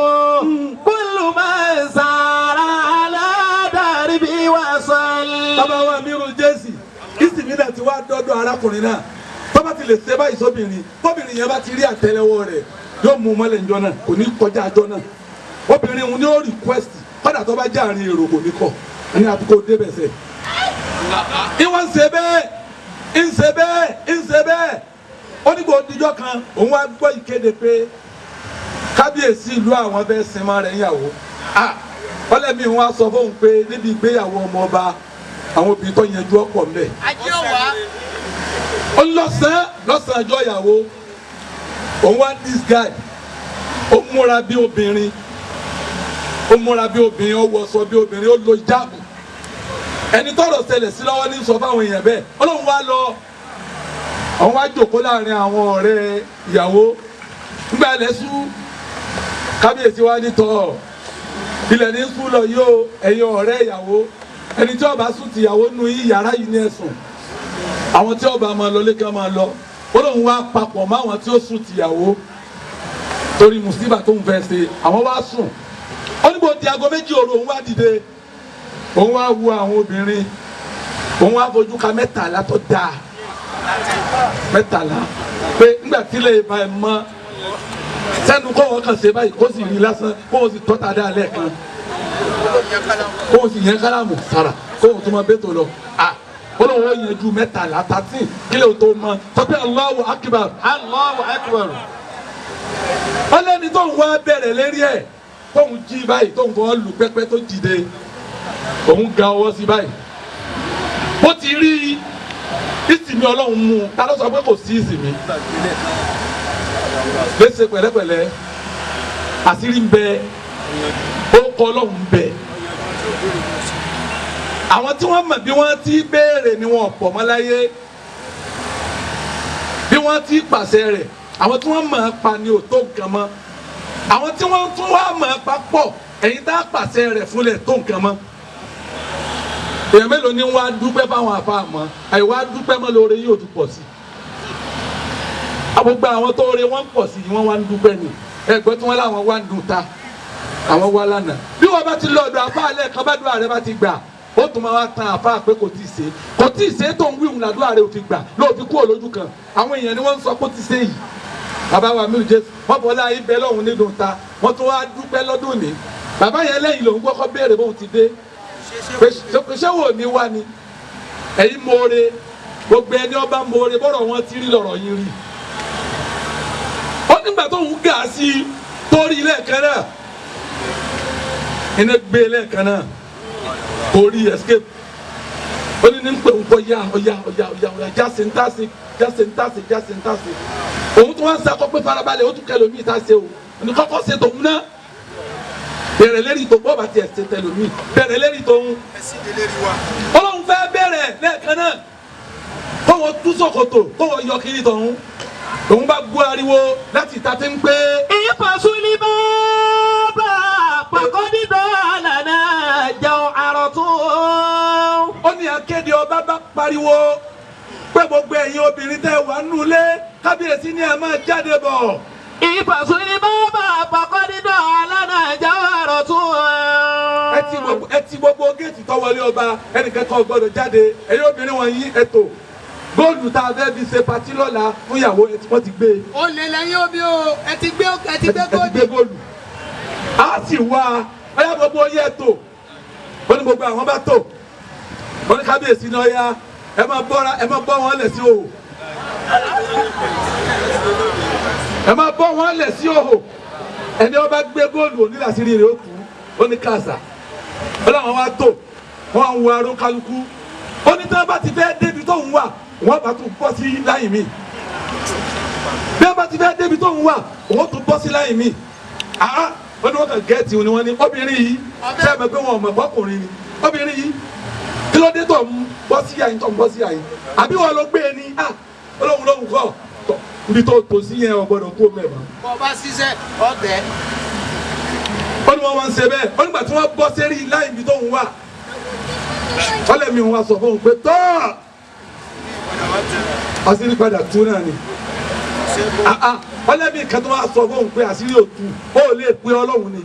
كل من سار على دربي وصل. Bàbá wa Amiru Jésì ìsìnmí náà ti wá dọ́dọ̀ arákùnrin náà. Tó bá ti lè ṣe báyìí sóbìnrin, tóbìnrin yẹn bá ti rí àtẹ́lẹwọ́ rẹ̀, yóò mú un mọ́lẹ̀ ńjọ́ náà, kò ní kọjá àjọ náà. Obìnrin òun ni ó request, kọ́dà tó bá jẹ́ àárín èrò kò ní kọ̀ ní àbíkó débẹ̀ sẹ̀. Ìwọ́n ń ṣe bẹ́ẹ̀, ń ṣe bẹ́ẹ̀, ń ṣe bẹ́ẹ̀. Ó ní kò dijọ́ kan, òun wá gbọ́ ìkéde pé kábíyèsí ìlú àwọn fẹ́ sinmọ́ rẹ̀ níyàwó. Ọlẹ́mi wọn á sọ fóun pé níbi ìgbéyàwó ọmọ ọba, àwọn obìnrin tó yanjú ọ̀pọ̀ mbẹ́. Ó lọ́sàn-án lọ́sàn-án ọjọ́ ìyàwó, òun wá this guy, ó múra bí obìnrin, ó múra bí obìnrin, ó wọṣọ bí obìnrin, ó lo jáàbù. Ẹni tọ́rọ̀ ṣẹlẹ̀ sí lọ́wọ́ ní sọ fáwọn èèyàn bẹ́ẹ̀. Ọlọ́run wá lọ, àwọn wá jókòó láàrin àwọn ọ̀rẹ́ ìyàwó. Nígbà ilẹ̀ sú, kábíyèsí wa ní tọ́ ilẹ̀ ní sú lọ yóò, ẹ̀yin ọ̀rẹ́ ìyàwó, ẹni tí ó bá sùn tìyàwó nu yín yàrá yìí ní ẹ̀sùn, àwọn tí ó bá máa lọ lẹ́kàn máa lọ. Ó lóun wá papọ̀ mọ́ àwọn tí ó sùn tìyàwó torí mùsíbà tó ń fẹ́ ṣe, àwọn wá sùn. Ó ní bó di aago 2 òru, òun wá dìde, òun wá wo àwọn obìnrin, òun wá fojú ka 13 tó dáa, 13, pé ńgbà tí lè ba ẹ̀ mọ́ sẹ́nu kó wọ́n kàn ṣe báyìí, kó sì rí lásán, kó wọ́n sì tọ́ta dáa lẹ́ẹ̀kan, kó wọ́n sì yẹn kálámù sára, kó wọ́n tún máa bẹ́tò lọ. Ó lóun ó yanjú 13 13 kílẹ̀ tó mọ tọ́pẹ́. Allahu Akbar, Allahu Akbar. Ọlẹ́ni tó ń wá bẹ̀rẹ̀ lérí ẹ̀, tóun jí báyìí, tóun fọwọ́ lù pẹ́pẹ́ tó jìde, òun ga ọwọ́ sí báyìí, bó ti rí ìsinmi Ọlọ́run mú un. Ta ló sọ pé kò sí ìsinmi? Léṣe pẹ̀lẹ́pẹ̀lẹ́, àṣírí ń bẹ, ó kọ Ọlọ́run ń bẹ. Àwọn tí wọ́n mọ̀ bí wọ́n ti béèrè ni wọ́n pọ̀ mọ́ láyé, bí wọ́n ti pàṣẹ rẹ̀, àwọn tí wọ́n mọ̀ ọ́ pa ni ò tó nǹkan mọ́. Àwọn tí wọ́n tún wá mọ̀ ọ́ pa pọ̀, ẹ̀yin tá a pàṣẹ rẹ̀ fúnlẹ̀ tó nǹkan mọ́. Èèyàn mélòó ni wọ́n á dúpẹ́ fáwọn àfa mọ́? Àìwá dúpẹ́ mọ́ lóore yóò tún pọ̀ sí i. Gbogbo àwọn tó re wọ́n pọ̀ sí i, wọ́n wá ń dúpẹ́ ni. Ẹ̀gbọ́n tí wọ́n láwọn wá ń dùn ta, àwọn wá lánàá. Bí wọ́n bá ti lọ ọ̀dọ̀ àfa alẹ́ kan, bá dúrà rẹ bá ti gbà, ó tún máa wá tan àfa pé kò tí ì ṣe, kò tí ì ṣe tó ń wíwùn làdúrà rẹ ò fi gbà, lóò fi kúrò lójú kan. Àwọn èèyàn ni wọ́n ń sọ kó ti ṣe yìí. Bàbá wa mi ò jẹ́ wọ́n bọ́ láyé bẹ́ẹ̀ lọ́hùn nídùn ta, wọ́n tún wá dúpẹ́ lọ́dún ní. Bàbá yẹn lẹ́yìn lòun kọ́kọ́ béèrè bóun ti dé pé ṣé wò ní wá ni ẹ̀yin mọ̀ọ́re. Gbogbo ẹni ọba mọ̀ọ́re, bọ́rọ̀ wọn ti rí lọ́rọ̀ yín rí. Ó nígbà tó ń gà sí torí lẹ́ẹ̀kan náà, iná gbé lẹ́ẹ̀kan náà, kò rí escape. Ó ní ní pé nǹkan ya ọ̀ya ọ̀ya ọ̀ya ọ̀ya jáse ń tàse jáse ń tàse jáse ń tàse. Òun tún wá ń sakọ pé farabalẹ̀ ó tún kẹlòmíì tá ṣe o. Ní kọ́kọ́ ṣe tòun náà. Bẹ̀rẹ̀ lérí tó bọ́ bá tiẹ̀ ṣe tẹlòmíì. Bẹ̀rẹ̀ lérí tòun. Ọlọ́run fẹ́ bẹ̀rẹ̀ lẹ́ẹ̀kan náà. Kó wọn tú ṣòkòtò kó wọn yọ kiri tòun. Òun bá gbọ́ ariwo láti ìta tí ń pé. Ìfọ̀sùlì bàbá pàkọ́dídọ́ àlànà jẹun àròtún. Ó ní akéde ọba bá pariwo pé gbogbo ẹ̀yin obìnrin tẹ́ wà nulẹ̀ kábíyèsí ni ẹ máa jáde bọ̀. Ìfọ̀sùlì bàbá pàkọ́dídọ́ àlànà jẹun àròtún. Ẹ ti gbogbo géètì tó wọlé ọba ẹnìkan kan gbọ́dọ̀ jáde ẹ̀yin obìnrin wọ̀nyí ẹ tò góòlù tá a fẹ́ fi ṣe patí lọ́la fún ìyàwó ẹ tí wọ́n ti gbé e. Ó lè lẹ́yìn omi o, ẹ ti gbé góòlù. Góòlù. A sì wá ọyá gbogbo yẹ tò ó ní gbogbo àwọn bá tò ó ní kábíyèsí ní ọyá ẹ máa bọ́ra ẹ máa bọ́ wọn lẹ̀ sí òhò ẹ máa bọ́ wọn lẹ̀ sí òhò ẹni ó bá gbé góòlù onílàsírí rẹ̀ ó kú ó ní kàṣà ó láwọn wá tò wọ́n ń wo aró kálukú ó ní tí wọ́n bá ti fẹ́ débi tó ń wà wọ́n bá tún bọ́ sí láyìn mi bí wọ́n bá ti fẹ́ débi tó ń wà wọ́n tún bọ́ sí láyìn mi àá wọ́n ní wọ́n kàn gẹ́ẹ̀tì ni wọ́n ní obìnrin yìí sẹ́mi pé wọ́n mọ̀ ọkùnrin ni obìnrin yìí kí ló dé tó ń bọ́ sí àyìn tó ń bọ́ sí àyìn àbí wọ́n ló gbé e ní à olóhùn lóhùn kọ́ tọ̀ níbi tó tò sí yẹn ò gbọ́dọ̀ kó mẹ́ẹ̀mọ́. Bọ́ bá ṣiṣẹ́ ọ̀tẹ̀. Ó ní wọ́n máa ń ṣe bẹ́ẹ̀ ó nígbà tí wọ́n bọ́ sérí láyìn ibi tó ń wà ọlẹ́mi wọn sọ fún un pé tọ́ àṣírí padà tú náà ni ọlẹ́mi kan tó wá sọ fún un pé àṣírí ò tú ó lè pé Ọlọ́run ni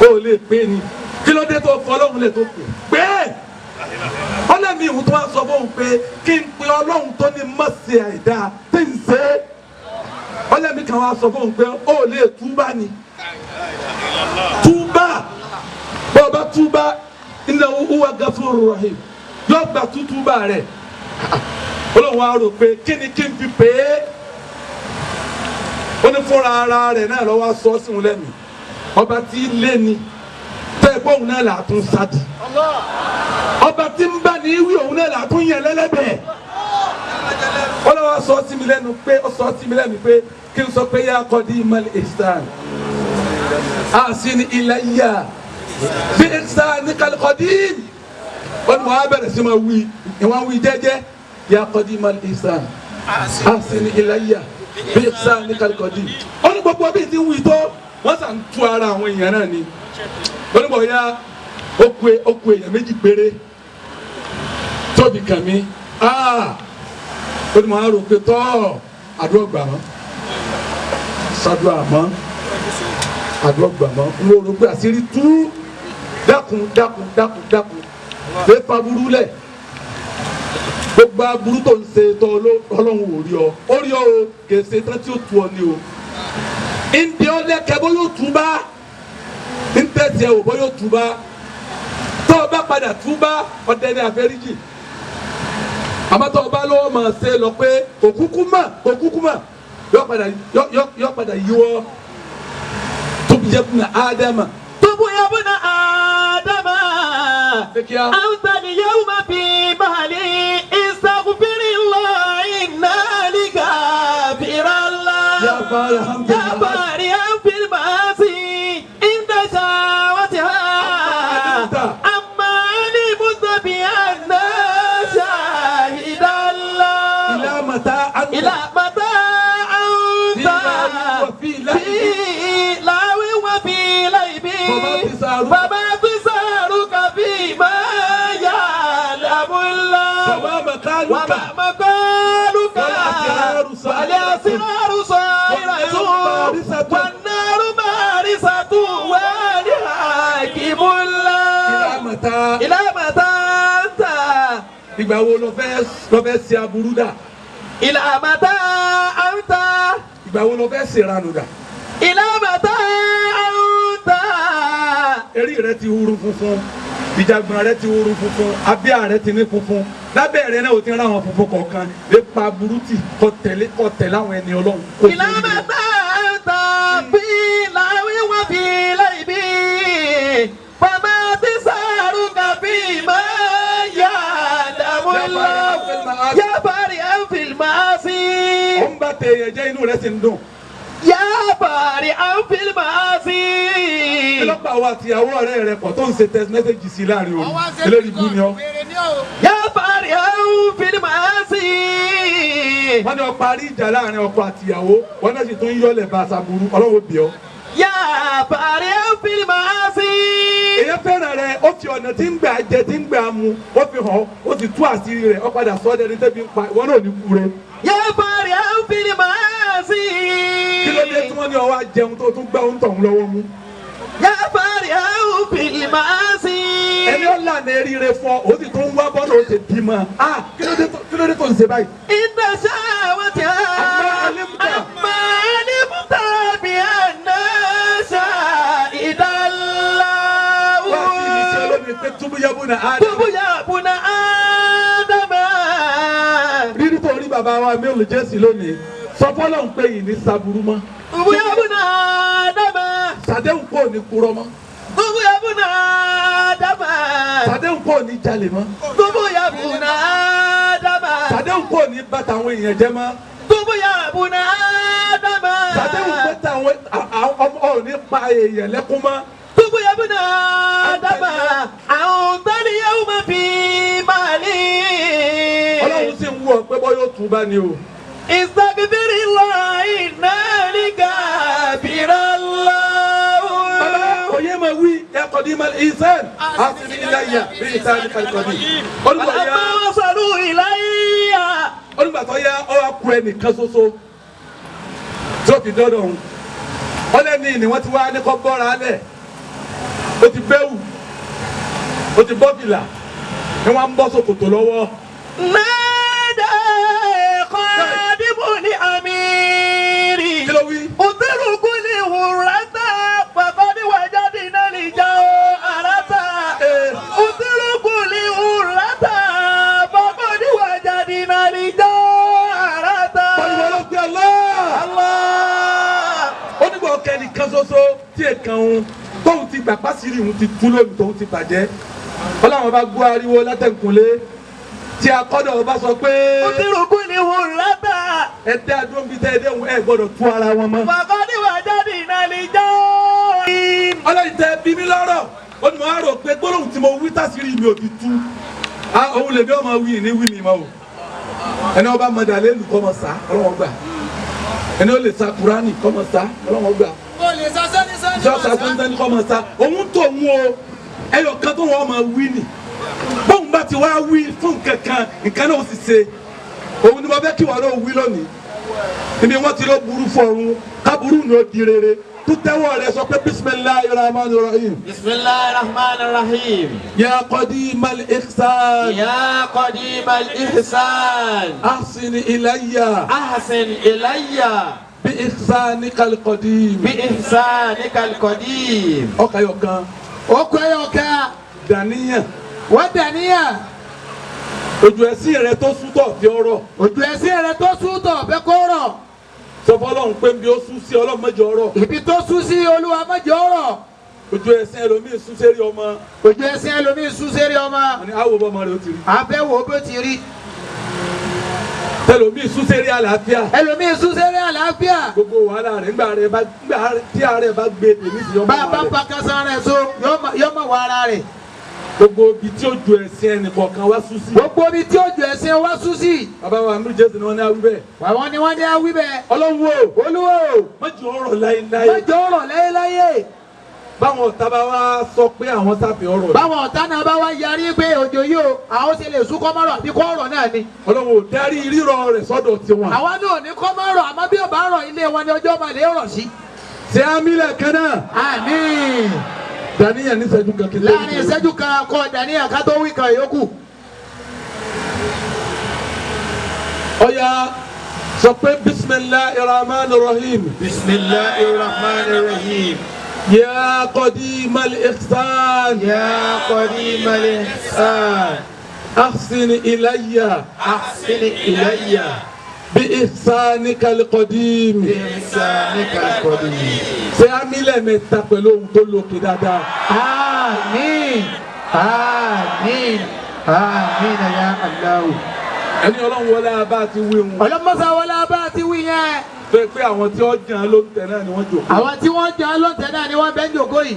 ó lè pé ni kí ló dé tó fọ Ọlọ́run lè tó pè pé ọlẹ́mi ìhun tó wá sọ fún un pé kí n pe Ọlọ́run tó ní má ṣe àìdáa tí ń ṣe ọlẹ́mi kan wá sọ fún un pé ó lè túbá ni túbá bọ́ọ̀bá túbá innahu huwa gafurur rahim yóò gba tútúbà rẹ̀. Ọlọ́run wa rò pé kí ni kí n fi pè é ó ní fúnra ara rẹ̀ náà lọ́wọ́ sọ sí òun lẹ́mìí ọba tí lé ni tẹ́ ẹ pé òun náà là á tún sáàdì ọba tí ń bá ní wí òun náà là á tún yẹn lẹ́lẹ́bẹ̀ẹ́. Ọlọ́run wa sọ sí mi lẹ́nu pé ó sọ sí mi lẹ́nu pé kí n sọ pé yá qadimal ihsan ahsin ilayya bí ihsanikal qadim. Wọ́n ní wọ́n á bẹ̀rẹ̀ sí máa wí ìwọ̀n wí jẹ́jẹ́ ya qadimal ihsan ahsin ilayya bí ihsanikal qadim. Ó ní gbogbo bí ti ń wí tó wọ́n sàn ń tú ara àwọn èèyàn náà ni. Ó ní bọ̀yá ó ku èèyàn méjì péré tóbi kàn mí. Ó ní màá rò pé tọ́ àdúrà gbà mọ́ sàdúrà mọ́ àdúrà gbà mọ́ n ò rò pé àṣírí tú dákun dákun dákun dákun lè fa burú lẹ̀ gbogbo aburú tó ń ṣe tọ́ Ọlọ́run ò rí ọ ó rí ọ o kì í ṣe tán tí ó tu ọ ni o ndí ọ lẹ́kẹ̀ bó yóò tú bá ntẹ̀sí ẹ wò bó yóò tú bá tọ́ ọ bá padà tú bá ọdẹ ní àfẹ́ríjì àmọ́ tọ́ ọ bá lọ́wọ́ máa ṣe lọ pé òkúkú mà òkúkú mà yọ padà yíwọ́ tóbi yẹ kúnà ádámà. Tubu ya buna Adama anta al-yawma fi mahli istaghfirullah inna lighafirallah ya ya fil ma'asi inda shawatiha amma alimuta bi anna shahidallah ila mata anta ila mata anta fi lawi wa fi laibi fama tisaruka fi ma ya'lamullah wa ma maqaluka wal asraru sa'iratu wan naru barisatu wal hakimullah ila mata anta. Ìgbà wo ló fẹ́ ṣe aburú dà? Ila mata anta. Ìgbà wo ló fẹ́ ṣèranù dà? Ila mata anta. Eré rẹ ti huru funfun, ìjàgbọ̀n rẹ ti huru funfun, abíyá rẹ ti ní funfun, lábẹ́ rẹ náà o ti ń ráwọn funfun kọ̀ọ̀kan lè pa aburú tì kọ́ tẹ̀lé láwọn ẹni Ọlọ́run. Ila mata anta fi lawi wa fi laibi fama tisaruka. فارعا في المعاصي. Ó ń bá tèèyàn jẹ́, inú rẹ̀ sì ń dùn. يا فارعا في المعاصي. Kí ló pa àwọn àtìyàwó ọ̀rẹ́ rẹ̀ pọ̀ tó ń ṣe text message sí láàrin òru? Eléyìí bú ni ọ́. يا فارعا في المعاصي. Wọ́n ní ó parí ìjà láàrin ọkọ àtìyàwó, wọ́n náà sì tún ń yọ̀lẹ̀ bá aṣa burú, ọlọ́wọ́ bì ọ́. يا فارعا في المعاصي. Èyàn fẹ́ràn rẹ̀, ó fi ọ̀nà tí ń gbà jẹ tí ń gbà mu, ó fi hàn, ó sì tú àṣírí rẹ̀, ó padà sọ ọ́ dẹni tẹ́bi ń pa, ìwọ náà ò ní kú rẹ̀. يا فارعا في المعاصي. Kí ló dé tí wọ́n ní ó wá jẹun tó tún gbá ohun tọ̀hún lọ́wọ́ mú? يا فارعا في المعاصي. Ẹni ó lànà eríire fún ọ, ó sì tún wá bọ́ọ̀lù ó ti bímọ. Ah, kí ló dé tó ń ṣe báyìí? إن شهوتها أما علمت. أما علمت بأن شاهد الله. Wá sí ibi tí olómi pé túbú yẹ́bù náà á dé. تب يا ابن آدم. Rírí tó rí bàbá wa mi ò lè jẹ́sí lónìí, sọ fọ́lọ́run pé yìí ní saburú mọ́. تب يا ابن آدم. Sàdéhùn kò ní kúrọ́ mọ́. تب يا ابن آدم. Sàdéhùn kò ní jalè mọ́. تب يا ابن آدم. Sàdéhùn kò ní bá tàwọn èèyàn jẹ́ mọ́. تب يا ابن آدم. Sàdéhùn pé tàwọn ọmọ ò ní pa èèyàn lẹ́kún mọ́. تب يا ابن آدم. أنت اليوم في مالي. Ọlọ́run sì ń wú ọ pé bọ́ yóò tún bá ní o. استغفر الله إنك غفر الله. Bàbá òye máa wí ẹ̀kọ́ ní mal ìsẹ́n àti ní iláyà bí ìsẹ́n ní kàlùkọ́dì. Olùgbà yá فلما وصلوا إلي. olùgbà tó yá ọ wá ku ẹnìkan ṣoṣo tí ó fi dọ́dọ̀ òun. Ọlẹ́ni ni wọ́n ti wá ní kọ́ bọ́ra alẹ̀. Ó ti bẹ́wù, ó ti bọ́ fìlà, ni wọ́n ń bọ́ ṣòkòtò lọ́wọ́. نادى خادم الأمير. Kí ló wí? اتركوا الهرة فقد وجدنا الجوهرة. اتركوا الهرة فقد وجدنا الجوهرة. Pariwo ló gbé Allah. الله. Ó nígbà ọkẹ nìkan ṣoṣo tí èèkàn òun tóun ti gbà pásírì òun ti tú lónìí tóun ti bàjẹ́. Ọlọ́run bá gbọ́ ariwo látẹ̀kùnlé tí akọ́dọ̀ ọba sọ pé اتركوا الهرة ẹ dá dúró níbi tẹ́ ẹ dé òun ẹ gbọ́dọ̀ tú ara wọn mọ́. فقد وجدنا الجوهرة. Ọlọ́run tẹ bí mi lọ́rọ̀, ó ní mo á rò pé gbólóhùn tí mo wí tásírì mi ò fi tú. Á òun lèmi ọmọ wí ní wí mi mọ́ o. Ẹni ọba mọ̀dàlẹ́ lù kọ́ mọ̀ sá, ọlọ́wọ́n gbà. Ẹni ó lè sa Kúránì kọ́ mọ̀ sá, ọlọ́wọ́n gbà. Sọ́sà sọ́nsẹ́ni kọ́ mọ̀ sá, òun tó ń wo ẹyọ kan tó wọ́n máa wí ni. Bóun bá ti wá wí fún nǹkan kan, nǹkan náà ó sì ṣe. Òun ni mo fẹ́ kí wọ́n náà wí lónìí. Ibi wọ́n ti lọ burú fọ̀run, káburú ni ó di rere. Tó tẹ́wọ́ rẹ sọ pé bisimilahi rahman rahim. بسم الله الرحمن الرحيم. Ya qadimal ihsan. يا قديم الإحسان. Ahsin ilayya. أحسن إلي. Bi ihsanikal qadim. بإحسانك القديم. Ọkà yọ̀ kan, Ó kọ ẹyọ kan. dàníyàn. Wọ́n dàníyàn. Ojú ẹ̀sìn rẹ tó sútọ̀ fi ọrọ̀. Òjò ẹ̀sìn rẹ tó sún tọ̀ fẹ́ kó rọ̀. Sọ fọlọ́run pé nbí ó sún sí ọlọ́run mọ́jọ ọrọ̀. Ibi tó sún sí Olúwa má jẹ́ ó rọ̀. Ojú ẹ̀sìn ẹlòmíì sún sérí ọmọ. Òjò ẹ̀sìn ẹlòmíì sún sérí ọmọ. Wọ́n ní àwọ̀ bọ́mọ rẹ̀ ó ti rí. Àbẹ̀wò bó ti rí. Tẹlomi sún sérí àlàáfíà. Ẹlòmíì sún sérí àlàáfíà. Gbogbo wàhálà rẹ̀ ńgbà rẹ̀ bá ńgbà tí àárẹ̀ bá gbé èmi sì yọmọ Bá a bá rẹ̀. pa kásán rẹ̀ so yóò mọ̀ wá ara rẹ̀. Gbogbo ibi tí ojú ẹ̀sìn ẹnì kọ̀ọ̀kan wá sún sí. Gbogbo ibi tí òjò ẹ̀sìn wá sún sí. Bàbá wa Amúlú Jésù ni wọ́n ní awí bẹ́ẹ̀. Àwọn ni wọ́n ní awí bẹ́ẹ̀. Ọlọ́run wo Olúwo mọ́jọ ọ̀rọ̀ láéláé. má jẹ́ ó rọ̀ láyéláyé. Báwọn ọ̀tá bá wá sọ pé àwọn sáfẹ́ ọ̀rọ̀ rẹ̀. Báwọn ọ̀tá náà bá wá yarí pé òjò yìí o, àwọn ṣe lè sún kọ́mọ́rọ̀ àbí kọ́ ọ̀rọ̀ náà ni. Ọlọ́run ò darí rírọ̀ rẹ̀ sọ́dọ̀ tiwọn. Àwa náà ò ní kọ́mọ́rọ̀, àmọ́ bí ò bá rọ̀ ilé wọn ni ọjọ́ máa lè rọ̀ sí. Ṣé Amílẹ̀ kan náà? Àmín. Dàníyàn ní ìṣẹ́jú kan kí n tó Láàrin ìṣẹ́jú kan kọ dàníyàn ká tó wí kan yòókù. Ọya sọ pé bisimilahi rahman rahim. بسم الله الرحمن الرحيم. Ya qadimal ihsan. يا قديم الإحسان. Ahsin ilayya. أحسن إلي. Bi ihsanikal qadim. بإحسانك القديم. Ṣé Amílẹ̀ mẹ́ta pẹ̀lú ohun tó lókè dáadáa? Àmín. Àmín. Àmín ya Allah. Ẹni Ọlọ́run wọlé abá ti wí wọn. Ọlọ́mọ́sá wọlé abá ti wí yẹn. Tó yẹ pé àwọn tí wọ́n jàn ló ń tẹ̀ náà ni wọ́n jòkó. Àwọn tí wọ́n jàn ló ń tẹ̀ náà ni wọ́n bẹ́ ń jòkó yìí.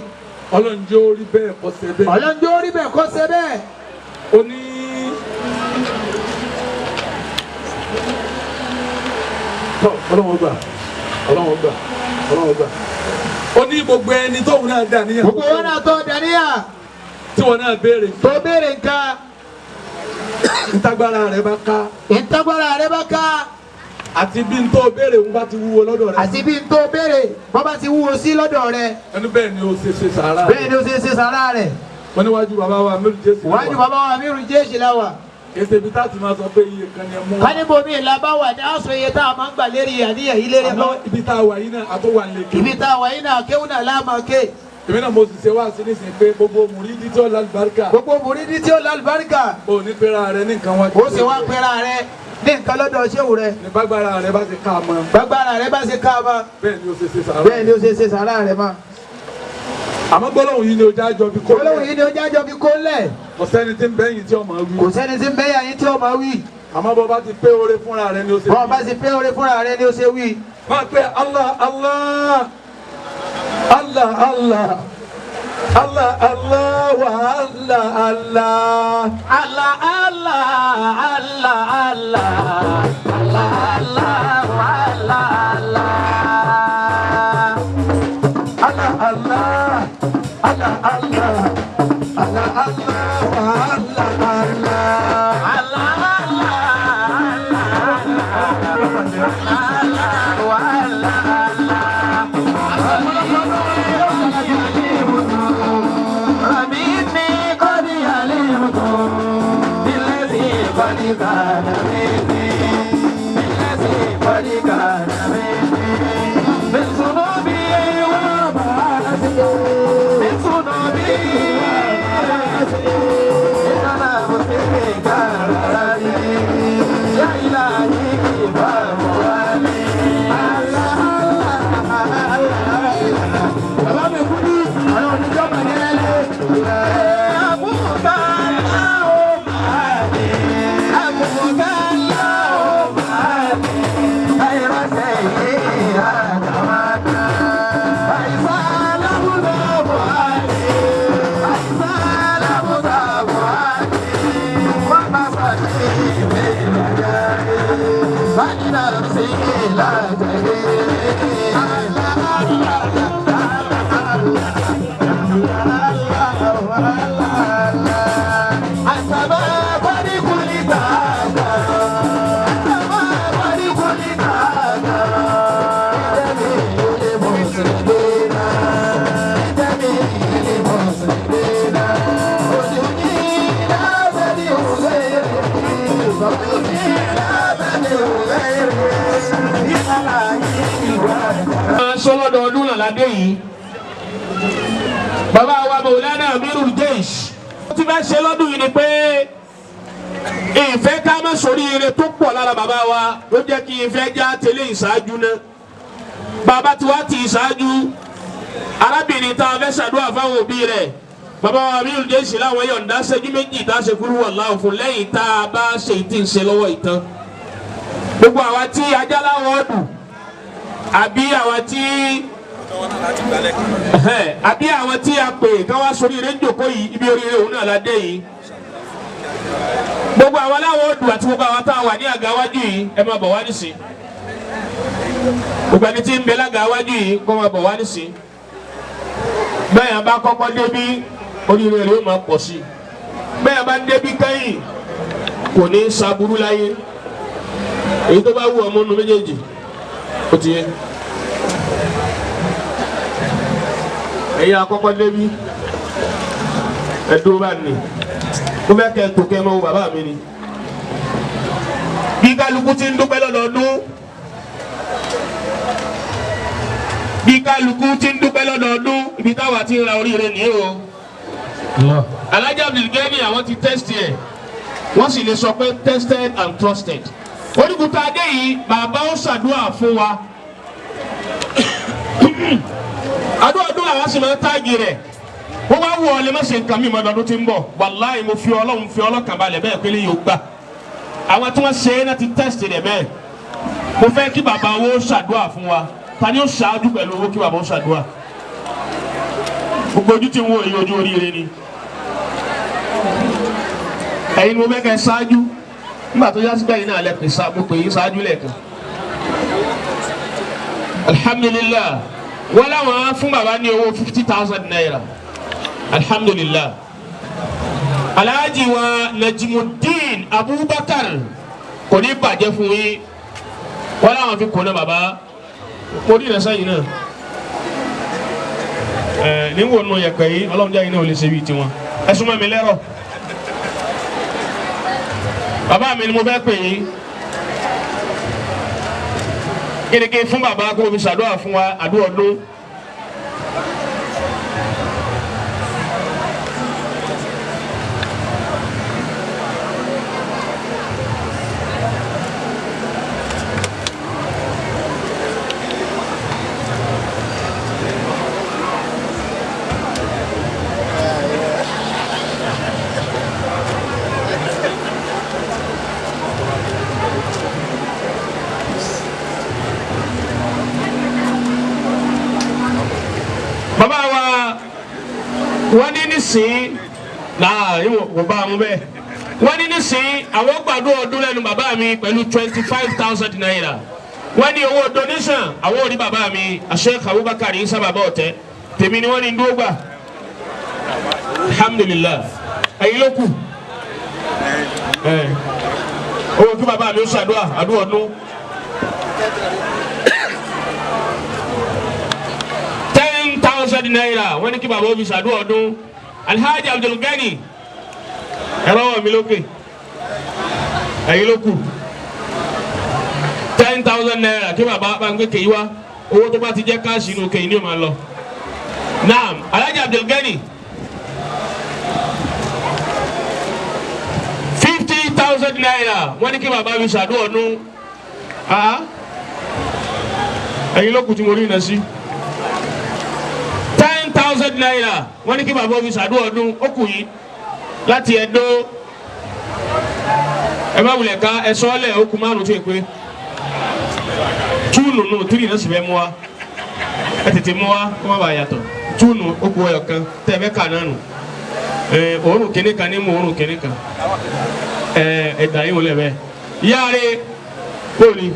Ọlọ́run jẹ́ orí bẹ́ẹ̀ kó ṣe bẹ́ẹ̀. Ọlọ́run jẹ́ orí bẹ́ẹ̀ kó ṣe bẹ́ẹ̀. Ó ní tọ́ Ọlọ́run gbà Ọlọ́run gbà Ọlọ́run gbà. Ó ní gbogbo ẹni tóun náà dà níyà. Gbogbo wọn náà tó dà níyà. Tí wọn náà béèrè. Tó béèrè nǹkan. Ntagbara rẹ bá ká. Ntagbara rẹ bá ká. Àti bí n tó béèrè ń bá ti wúwo lọ́dọ̀ rẹ. Àti bí n tó béèrè bọ́ bá ti wúwo sí lọ́dọ̀ rẹ. Ẹnu bẹ́ẹ̀ ni o ṣe ṣe sàárà rẹ. Bẹ́ẹ̀ ni o ṣe ṣe sàárà rẹ. Wọ́n níwájú bàbá wa Amiru Jésù. Wájú bàbá wa Amiru Jésù la wà. Èsè ibi tá a ti máa sọ pé iye kan ni ẹ mú. Káníbo mi là bá wà ní aṣọ iye tá a máa ń gbà lérí àníyàn yìí lérí. Àmọ́ ibi tá a wà yìí náà a tó wà ní leke. Ibi tá a wà yìí náà kéwù náà láàmà ké. Èmi náà mo sì ṣe wá sí nísìnyí pé gbogbo mùrídìí tí ó lálùbáríkà. Gbogbo mùrídìí tí ó lálùbáríkà. O ní pera rẹ ní nǹkan wájú. O sì wá pera rẹ ní nǹkan lọ́dọ̀ ṣéwù rẹ. Ní bágbára rẹ bá ṣe ká a mọ́. Bágbára rẹ bá ṣe ká a mọ́. Bẹ́ẹ̀ ni o ṣe ṣe sàárà. Bẹ́ẹ̀ ni o ṣe ṣe sàárà rẹ mọ́. Àmọ́ gbólóhùn yìí ni o jájọ fi kó lẹ̀. Gbólóhùn yìí ni o jájọ fi kó lẹ̀. Kò sẹ́ni tí ń bẹ́yìn tí ó máa wí. Kò sẹ́ni tí ń bẹ́yìn tí ó máa wí. Àmọ́ bọ́ bá ti pé oore fúnra rẹ ni o ṣe wí. Bọ́ bá ti pé oore fúnra rẹ ni o ṣe wí. Máa pé Allah Allah Allah Allah Allah Allah wa Allah Allah. Allah Allah Allah Allah Allah Allah wa Allah Allah. Allah Allah Allah Allah Allah Allah wa Allah Allah. Allah Allah Allah wa Allah Allah. Sọlọ́dọọdún làládé yìí bàbá wa Mawlana Amirul Jaysh ó ti fẹ́ ṣe lọ́dún yìí ni pé ìfẹ́ ká má sórí ire tó pọ̀ lára bàbá wa ló jẹ́ kí ìfẹ́ já tẹ́lẹ̀ ìṣáájú náà. Bàbá tiwa ti ìṣáájú arábìnrin tá a fẹ́ ṣàdúrà fáwọn òbí rẹ̀ bàbá wa Amirul Jaysh láwọn yọ̀ǹda ṣẹ́jú méjì tá a ṣe kúrú wàláhù fún lẹ́yìn tá a bá ṣe ìtì ń ṣe lọ́wọ́ ìtàn. Gbogbo àwa tí ajá láwọn ọdún àbí àwọn tí àbí àwọn tí a pè ká wá sórí eré ńjòkó yìí ibi oríire òun náà la dé yìí. Gbogbo àwọn aláwọ̀ odò àti gbogbo àwọn tá a wà ní àga wájú yìí ẹ máa bọ̀ wá nísìn. Gbogbo ẹni tí ń bẹ lága wájú yìí kó máa bọ̀ wá nísìn. Bẹ́ẹ̀ yẹn bá kọ́kọ́ débí oríire rẹ̀ yóò máa pọ̀ sí i. Bẹ́ẹ̀ yẹn bá débí kẹ́yìn kò ní í ṣaburú láyé. Èyí tó bá wù ọmọ nu méjèèjì ó ti yẹ. Ẹ̀yin àkọ́kọ́ débi ẹ̀dúró bá ní mo fẹ́ kẹ́ tó kẹ́ mọ́ wo bàbá mi ni. Bí kálukú ti ń dúpẹ́ lọ́dọọdún, bí kálukú ti ń dúpẹ́ lọ́dọọdún, ibi táwa ti ń ra oríire nìyí o. Alhaji Abdulgani àwọn ti test ẹ̀, wọ́n sì lè sọ pé tested and trusted. Oníkùtà adé yìí bàbá ó ṣàdúrà fún wa. Adúlọ́dún làwọn sì máa ń táàgì rẹ̀. Wọ́n wá wù ọ́ lè má ṣe nǹkan mímọ́ lọ́dún tí ń bọ̀. Wàláhì mo fi Ọlọ́run fi ọlọ́kàn balẹ̀ bẹ́ẹ̀ pé lè yóò gbà. Àwọn tí wọ́n ṣe é náà ti test rẹ̀ bẹ́ẹ̀. Mo fẹ́ kí bàbá wo ṣàdúrà fún wa. Ta ni ó ṣáájú pẹ̀lú owó kí bàbá ó ṣàdúrà? Gbogbo ojú tí ń wo èyí ojú oríire ni. Ẹ̀yin ni mo fẹ́ kẹ́ ṣáájú. Nígbà tó yá sígbà yìí náà lẹ pè sá, mo pè yín ṣáájú lẹ́ẹ̀kan. Alhamdulillah, wọ́n láwọn fún bàbá ní owó 50,000 naira. Alhamdulillah. Alhaji wa Najimudeen Abubakar kò ní bàjẹ́ fún yín. Wọ́n láwọn fi kò ná bàbá. Mo rí ìrẹsẹ̀ yìí náà. Ẹ ní wo nù yẹ̀pẹ̀ yìí, Ọlọ́run jẹ́ yín náà ò lè ṣe bíi tiwọn. Ẹ súnmọ́ mi lẹ́rọ̀. Bàbá mi ni mo fẹ́ pè yín. Kékeré fún bàbá kó o fi ṣàdúrà fún wa àdúrà ọdún. Bàbá wa wọ́n ní nísìnyí náà yóò kò bá wọn bẹ́ẹ̀. Wọ́n ní nísìnyí àwọn gbàdúrà ọdún lẹ́nu bàbá mi pẹ̀lú 25,000 naira. Wọ́n ní owó donation àwọn òní bàbá mi Sheikh Abubakar Isa bàbá ọ̀tẹ́ tèmi ni wọ́n ní dúró gbà. Alhamdulillah, ẹ̀yin ló kù. Owó kí bàbá mi ó ṣàdúrà àdúrà ọdún. 10,000 naira wọ́n ní kí bàbá omi ṣàdúrà ọdún. Alhaji Abdulgani, ẹ̀rọ wọ̀ mí lókè, ẹ̀yin ló kù. 10,000 naira kí bàbá bá ń gbé kèyí wá. Owó tó bá ti jẹ́ káàṣì inú kèyí ni ó máa lọ. Naam, Alhaji Abdulgani, 50,000 naira wọ́n ní kí bàbá mi ṣàdúrà ọdún. Ẹ̀yin ló kù tí mo rí iná sí. 10,000 naira wọ́n ní kí bàbá omi ṣàdúrà ọdún. Ó kù yìí láti Ẹdó. Ẹ má wulẹ̀ ká ẹ sọ́ọ́lẹ̀, ó kù márùn tí ì pé túùnù nù tírì náà sì fẹ́ mú wa. Ẹ tètè mú wa kó má bàa yàtọ̀. Túùnù ó kù ọyọ kan tẹ́ ẹ fẹ́ kà náà nù. Ẹ òórùn kìíní kan ní mú òórùn kìíní kan. Ẹ ẹ dà yín wọlé bẹ́ẹ̀. Yáre kóòlì.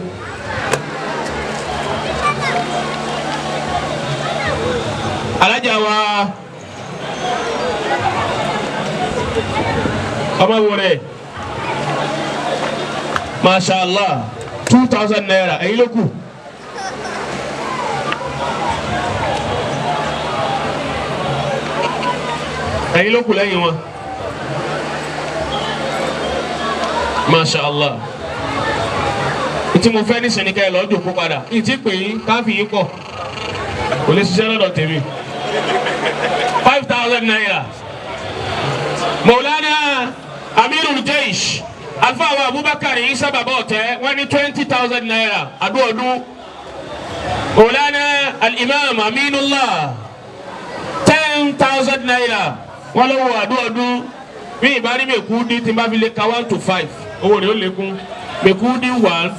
Alájà wa ọmọ wo rẹ, masha Allah, 2,000 naira èyí ló kù. Èyí ló kù lẹ́yìn wọn. Masha Allah, ìtí mo fẹ́ nísìnyí ká ẹ lọ́ọ́ jòkó padà. Ìtí pè yín káfí yín pọ̀ kò lè ṣiṣẹ́ lọ́dọ̀ tèmi. 5,000 naira. Maulana Amirul Jaish Alfa wa Abubakar Isa bàbá ọ̀tẹ́ wọ́n ní 20,000 naira àdúọdún. Maulana Al-Imam Aminullah 10,000 naira wọ́n lọ́wọ́ àdúọdún. Mi ìbá rí mèkúdí tí n bá fi lè ka 1 to 5 owó rẹ̀ ó lékún. Mèkúdí 1,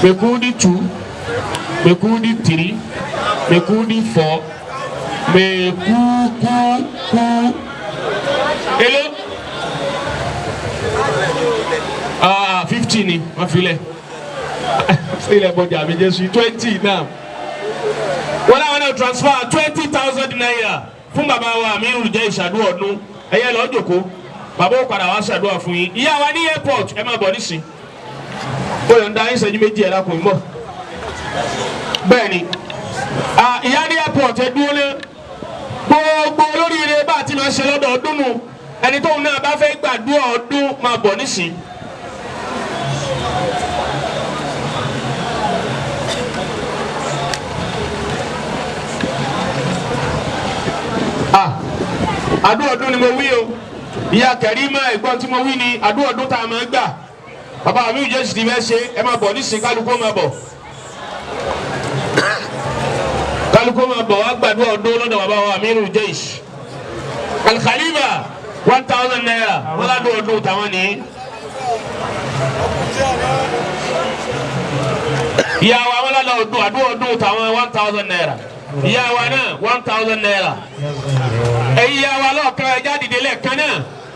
mèkúdí 2, mèkúdí 3, mèkúdí 4, mèkúkúkú. Hello? 50 ni wọ́n fi lẹ̀. Ilẹ̀ bọ̀jà mi jẹ́ sí 20 náà. Wọ́n láwọn náà transfer 20,000 naira fún bàbá wa Amirul Jaish ṣàdúrà ọdún. Ẹ̀yẹ lọ́ọ́ jòkó. Bàbá ó padà wá ṣàdúrà fún yín. Ìyá wa ní airport ẹ máa bọ̀ nísìn. Ó yọ̀ǹda yín ìṣẹ́jú méjì ẹ̀ lákùnrin bọ̀. Bẹ́ẹ̀ni, ìyá ní airport ẹ dúró lé. Gbogbo olóríire bá a ti máa ṣe lọ́dọọdún nù. Ẹni tóun náà bá fẹ́ gbàdúrà ọdún máa bọ̀ nísìn. Àdúrà ọdún ni mo wí o. Ìyá Kẹ̀rímà ẹ̀gbọ́n tí mo wí ni àdúrà ọdún tá a máa gbà. Bàbá mi ò jẹ́ sì ti fẹ́ ṣe, ẹ máa bọ̀ nísìn, kálukú máa bọ̀. Kálukú máa bọ̀ wá gbàdúrà ọdún lọ́dọ̀ bàbá wa Amirul Jaish. Al-Khalifa 1,000 naira wọ́n ládùn ọdún táwọn ní. Ìyá wa wọn lọ́la ọdún àdúrà ọdún tàwọn 1,000 naira. Ìyá wa náà 1,000 naira. Ẹ̀yin ìyá wa lọ́ọ̀kan ẹja dìde lẹ́ẹ̀kan náà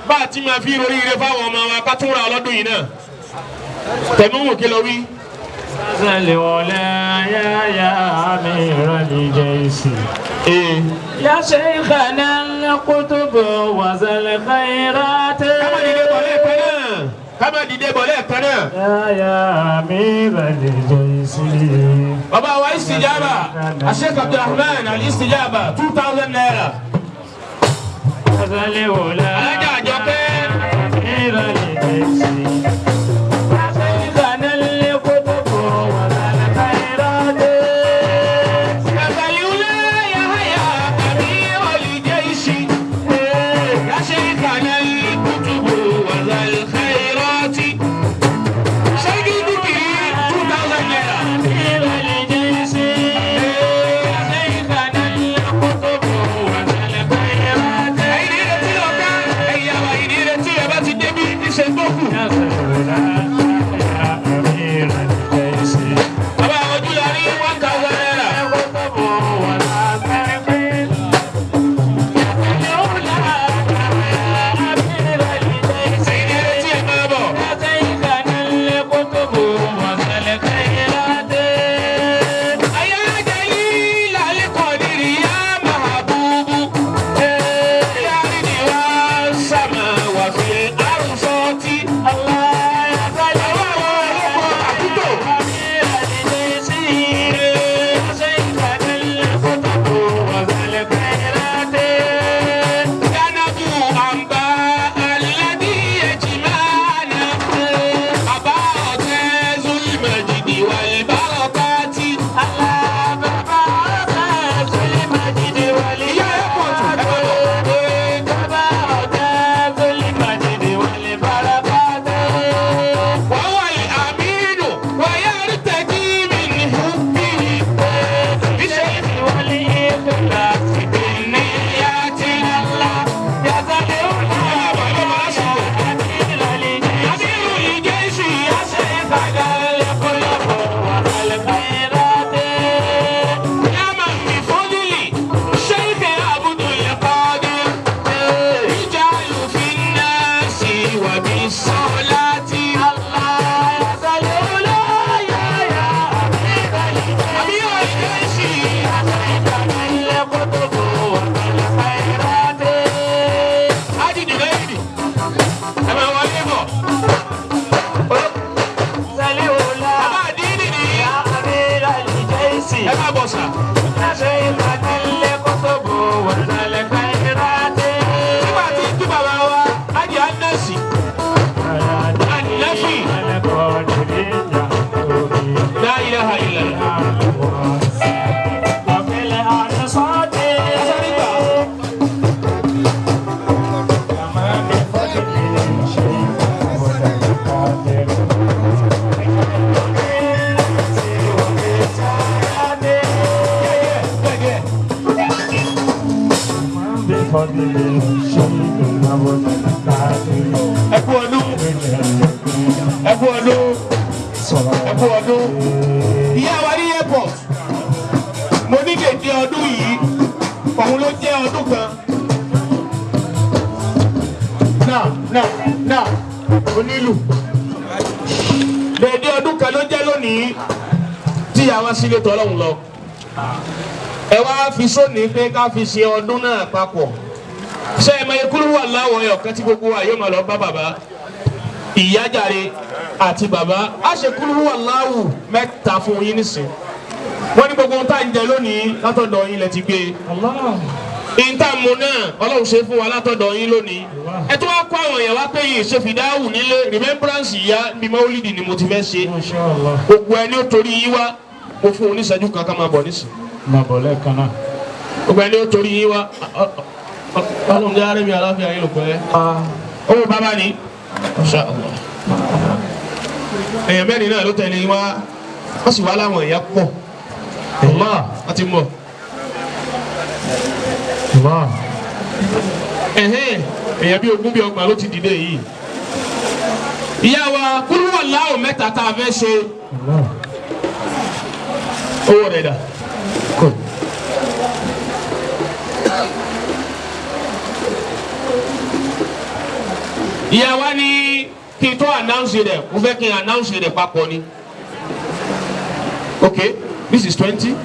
bá a ti máa fi orí ire fáwọn ọmọ wa ká tún ra ọlọ́dún yìí náà. Tẹ̀mú wò kí lọ wí. الولايا يا أمير الجيش يا شيخنا القطب وذا الخيرات Ká má dìde bọ̀ lẹ́ẹ̀kan náà. Ká má dìde bọ̀ lẹ́ẹ̀kan náà. يا أمير الجيش Bàbá wa Istijaba, Sheikh Abdulrahman Al-Istijaba, 2,000 naira. ذا الولايا Alájà Àjọkẹ́. أمير الجيش يا شيخنا القطب وذا الخيرات أمير الجيش يا شيخنا القطب وذا الخيرات يا أمير الجيش وهو الأمين ويرتدي من حبه بشيخ والإخلاص بالنيات الله يا أمير الجيش يا شيخ يا من بفضل الشيخ عبد القادر رجال في الناس وبالصلاة أمير الجيش Hadi Junaidi. Ẹ máa wọlé bọ̀. Bàbá àdínì ni ẹ máa bọ̀ sà. Nígbà tí ń kí bàbá wa, Hadi Anasi, Anafi, La ilaha illallah. Ẹ kú ọdún, ẹ kú ọdún, ẹ kú ọdún. Ìyá wa ní airport, mo ní dèdè ọdún yìí, òun ló jẹ́ ọdún kan. Náà náà náà onílù. Dèdè ọdún kan ló jẹ́ lónìí tí ìyá wa sílé tọ́lọ́hún lọ. Ẹ wá fi sóní pé ká fi ṣe ọdún náà papọ̀. Ṣé ẹ mọ ikú wà láwọ̀ ẹ̀ ọ̀kan tí gbogbo wa yóò máa lọ bá bàbá? Ìyá jàre àti bàbá á ṣe kúrú wà láwù mẹ́ta fún yín nísìn. Wọ́n ní gbogbo ohun tá à ń jẹ lónìí látọ̀dọ̀ yín lẹ ti gbé e. Ìta mu náà Ọlọ́run ṣe fún wa látọ̀dọ̀ yín lónìí. Ẹ tún wá kó àwọn èèyàn wá pé yìí ṣe fìdáhù nílé remembrance ìyá bí mọ́wúlìdì ni mo ti fẹ́ ṣe. Gbogbo ẹni ó torí yín wá mo fún oníṣẹ́jú kan ká máa bọ̀ nísìn. Gbogbo ẹni ó torí yín wá Ọlọ́run jẹ́ arẹ́mi aláfíà yín ló pẹ́. Owó bàbá ni. Masha Allah. Èèyàn mẹ́rin náà ló tẹ̀lé wá wọ́n sì wá láwọn èèyàn pọ̀. Allah wọ́n ti mọ̀. Ẹ̀hẹ́n èèyàn bí 20 bí 30 ló ti dìde yìí. Ìyá wa kúrúwà láwò mẹ́ta tá a fẹ́ ṣe owó rẹ̀ dà. Ìyá wa ní kí n tó announce rẹ̀, mo fẹ́ kí n announce rẹ̀ papọ̀ ni. Okay, this is 20.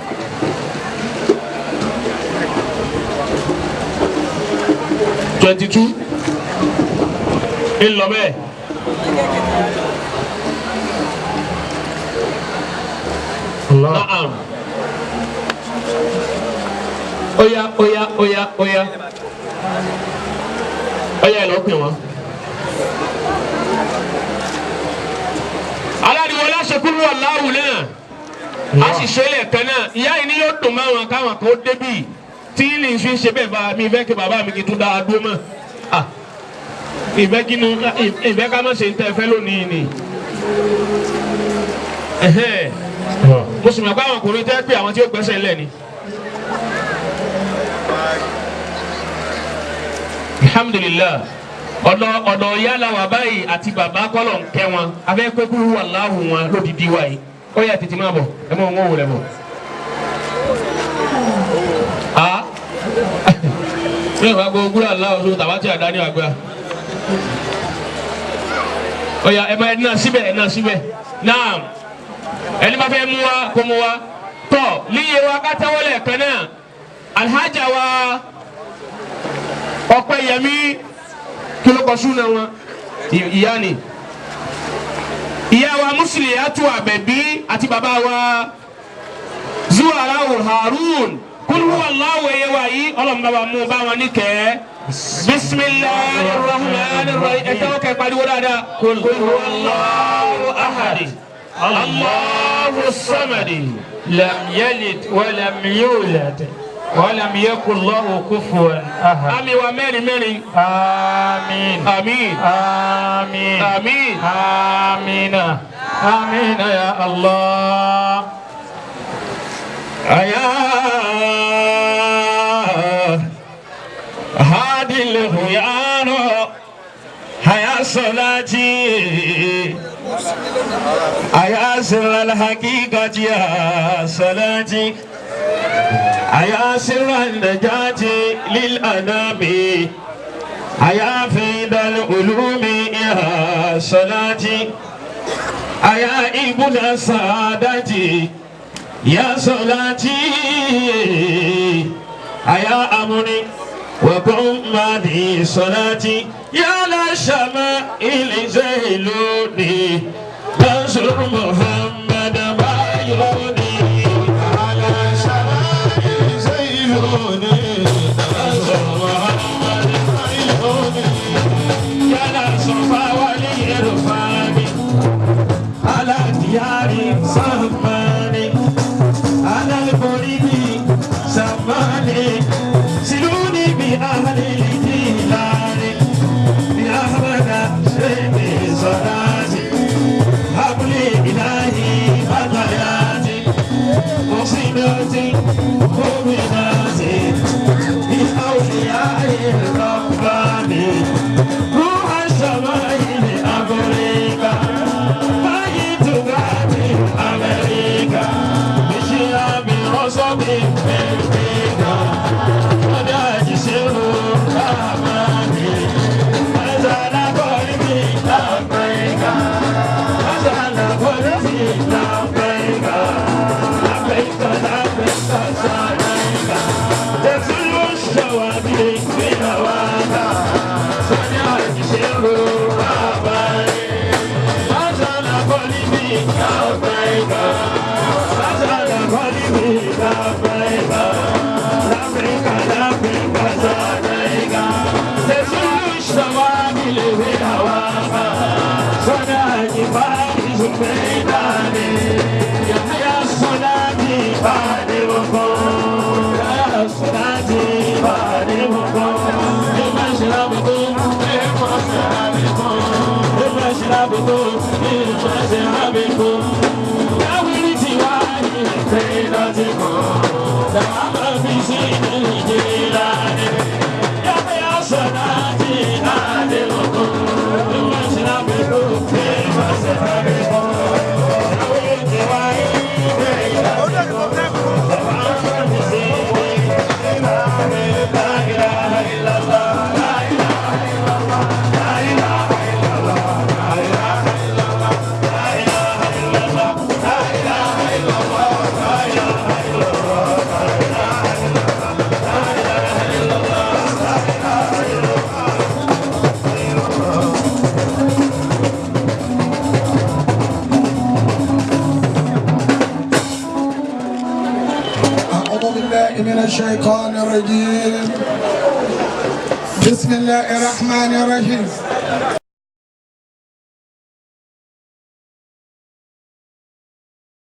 22. Ń lọ bẹ́ẹ̀. Naam. Oya oya oya oya. Oya ẹ lọ pè wọ́n. Aláriwo láṣekúrú ọ̀làwù náà. A sì ṣe é lẹ́ẹ̀kan náà. Ìyá yìí ni yóò dùn mọ́ àwọn káwọn kan ó débì. Tí ní fi ń ṣe bẹ́ẹ̀ bá mi fẹ́ kí bàbá mi kì í tún dáa dúró mọ́. Ìfẹ́ kí ni ìfẹ́ ká má ṣe ń tẹ́ fẹ́ lónìí ni. Mo sì mọ̀ pé àwọn ọkùnrin tẹ́ pé àwọn tí ó gbẹ́sẹ̀ ńlẹ̀ ni. Alhamdulillah, ọ̀dọ̀ ìyá la wà báyìí àti bàbá kọ́lọ̀ ń kẹ́ wọn afẹ́ pé kúrú wà láhùn wọn lódìdí wa yìí. Ó yá, tètè máa bọ̀, ẹ mọ̀ wọn wò lẹ̀ bọ̀. A ní ìwà gbogbo kúrò aláwọ̀ tó tàbá tí a dá ní àgbà. Ó yá, ẹ máa ẹ náà síbẹ̀, ẹ náà síbẹ̀ náà. Ẹni bá fẹ́ mú wa kó mú wa tọ̀ líye wa ká tẹ́wọ́ lẹ́ẹ̀kan náà. Alhaja wa Ọpẹ́yẹmí, kí ló kọ súnà wọn? Ìyá ni ìyá wa Musliyatu Àbẹ̀bí àti bàbá wa Zuwarawo Harun. Kul huwa Allahu ẹ̀yẹ wa yìí, ọlọ́run bá wa mú bá wọn níkẹ́. Bisimilahi rahman rahim. Ẹ tẹ́wọ́ kẹ́ pariwo dáadáa. Kul huwa Allahu ahad, Allahu samadi. لم يلد ولم يولد ولم يكن له كفوا أحد. Àmín wa mẹ́rin mẹ́rin. آمين. Àmín. آمين. Àmín. آمين آمين يا الله. أيا هادي الخيار، هيا صلاتي، أيا سر الحقيقة يا صلاتي، أيا سر النجاة للأنام، أيا فيد العلوم يا صلاتي، أيا ابن السعادة يا صلاتي، أيا أمري وبأمني صلاتي، يا لا شمائل زيلوني بنصر محمد بايوني على شمائل زيلوني بنصر محمد زيلوني. يا لا صفا ولي على دياري سماني على القريب سماني سلوني بأهل الجيلان بأحمد شيخ صلاتي هب لي إلهي فتياتي مصيبتي مؤمناتي بأولياء الرباني روح الشمائل أمريكا بايت غادي أمريكا بشياب رصد أمريكا وناجسه أماني نزل قلبي لبيك نزل قلبي لبيك لبيك لبيك سعديك تزل الشوابيك في هواك سنعجسه أماني نزل قلبي لبيك نزل قلبي لبيك لبيك لبيك سعديك تزل الشوابيك في هواك صنعني فارس ميداني يا صلاتي بعد وقوم يا صلاتي بعد وقوم بمشربكم بمشربكم بمشربكم بمشربكم يا ولدي وعلي بيناتكم دعم في سين الجيلان يا صلاتي بعد وقوم بمشربكم. بالله من الشيطان الرجيم. بسم الله الرحمن الرحيم.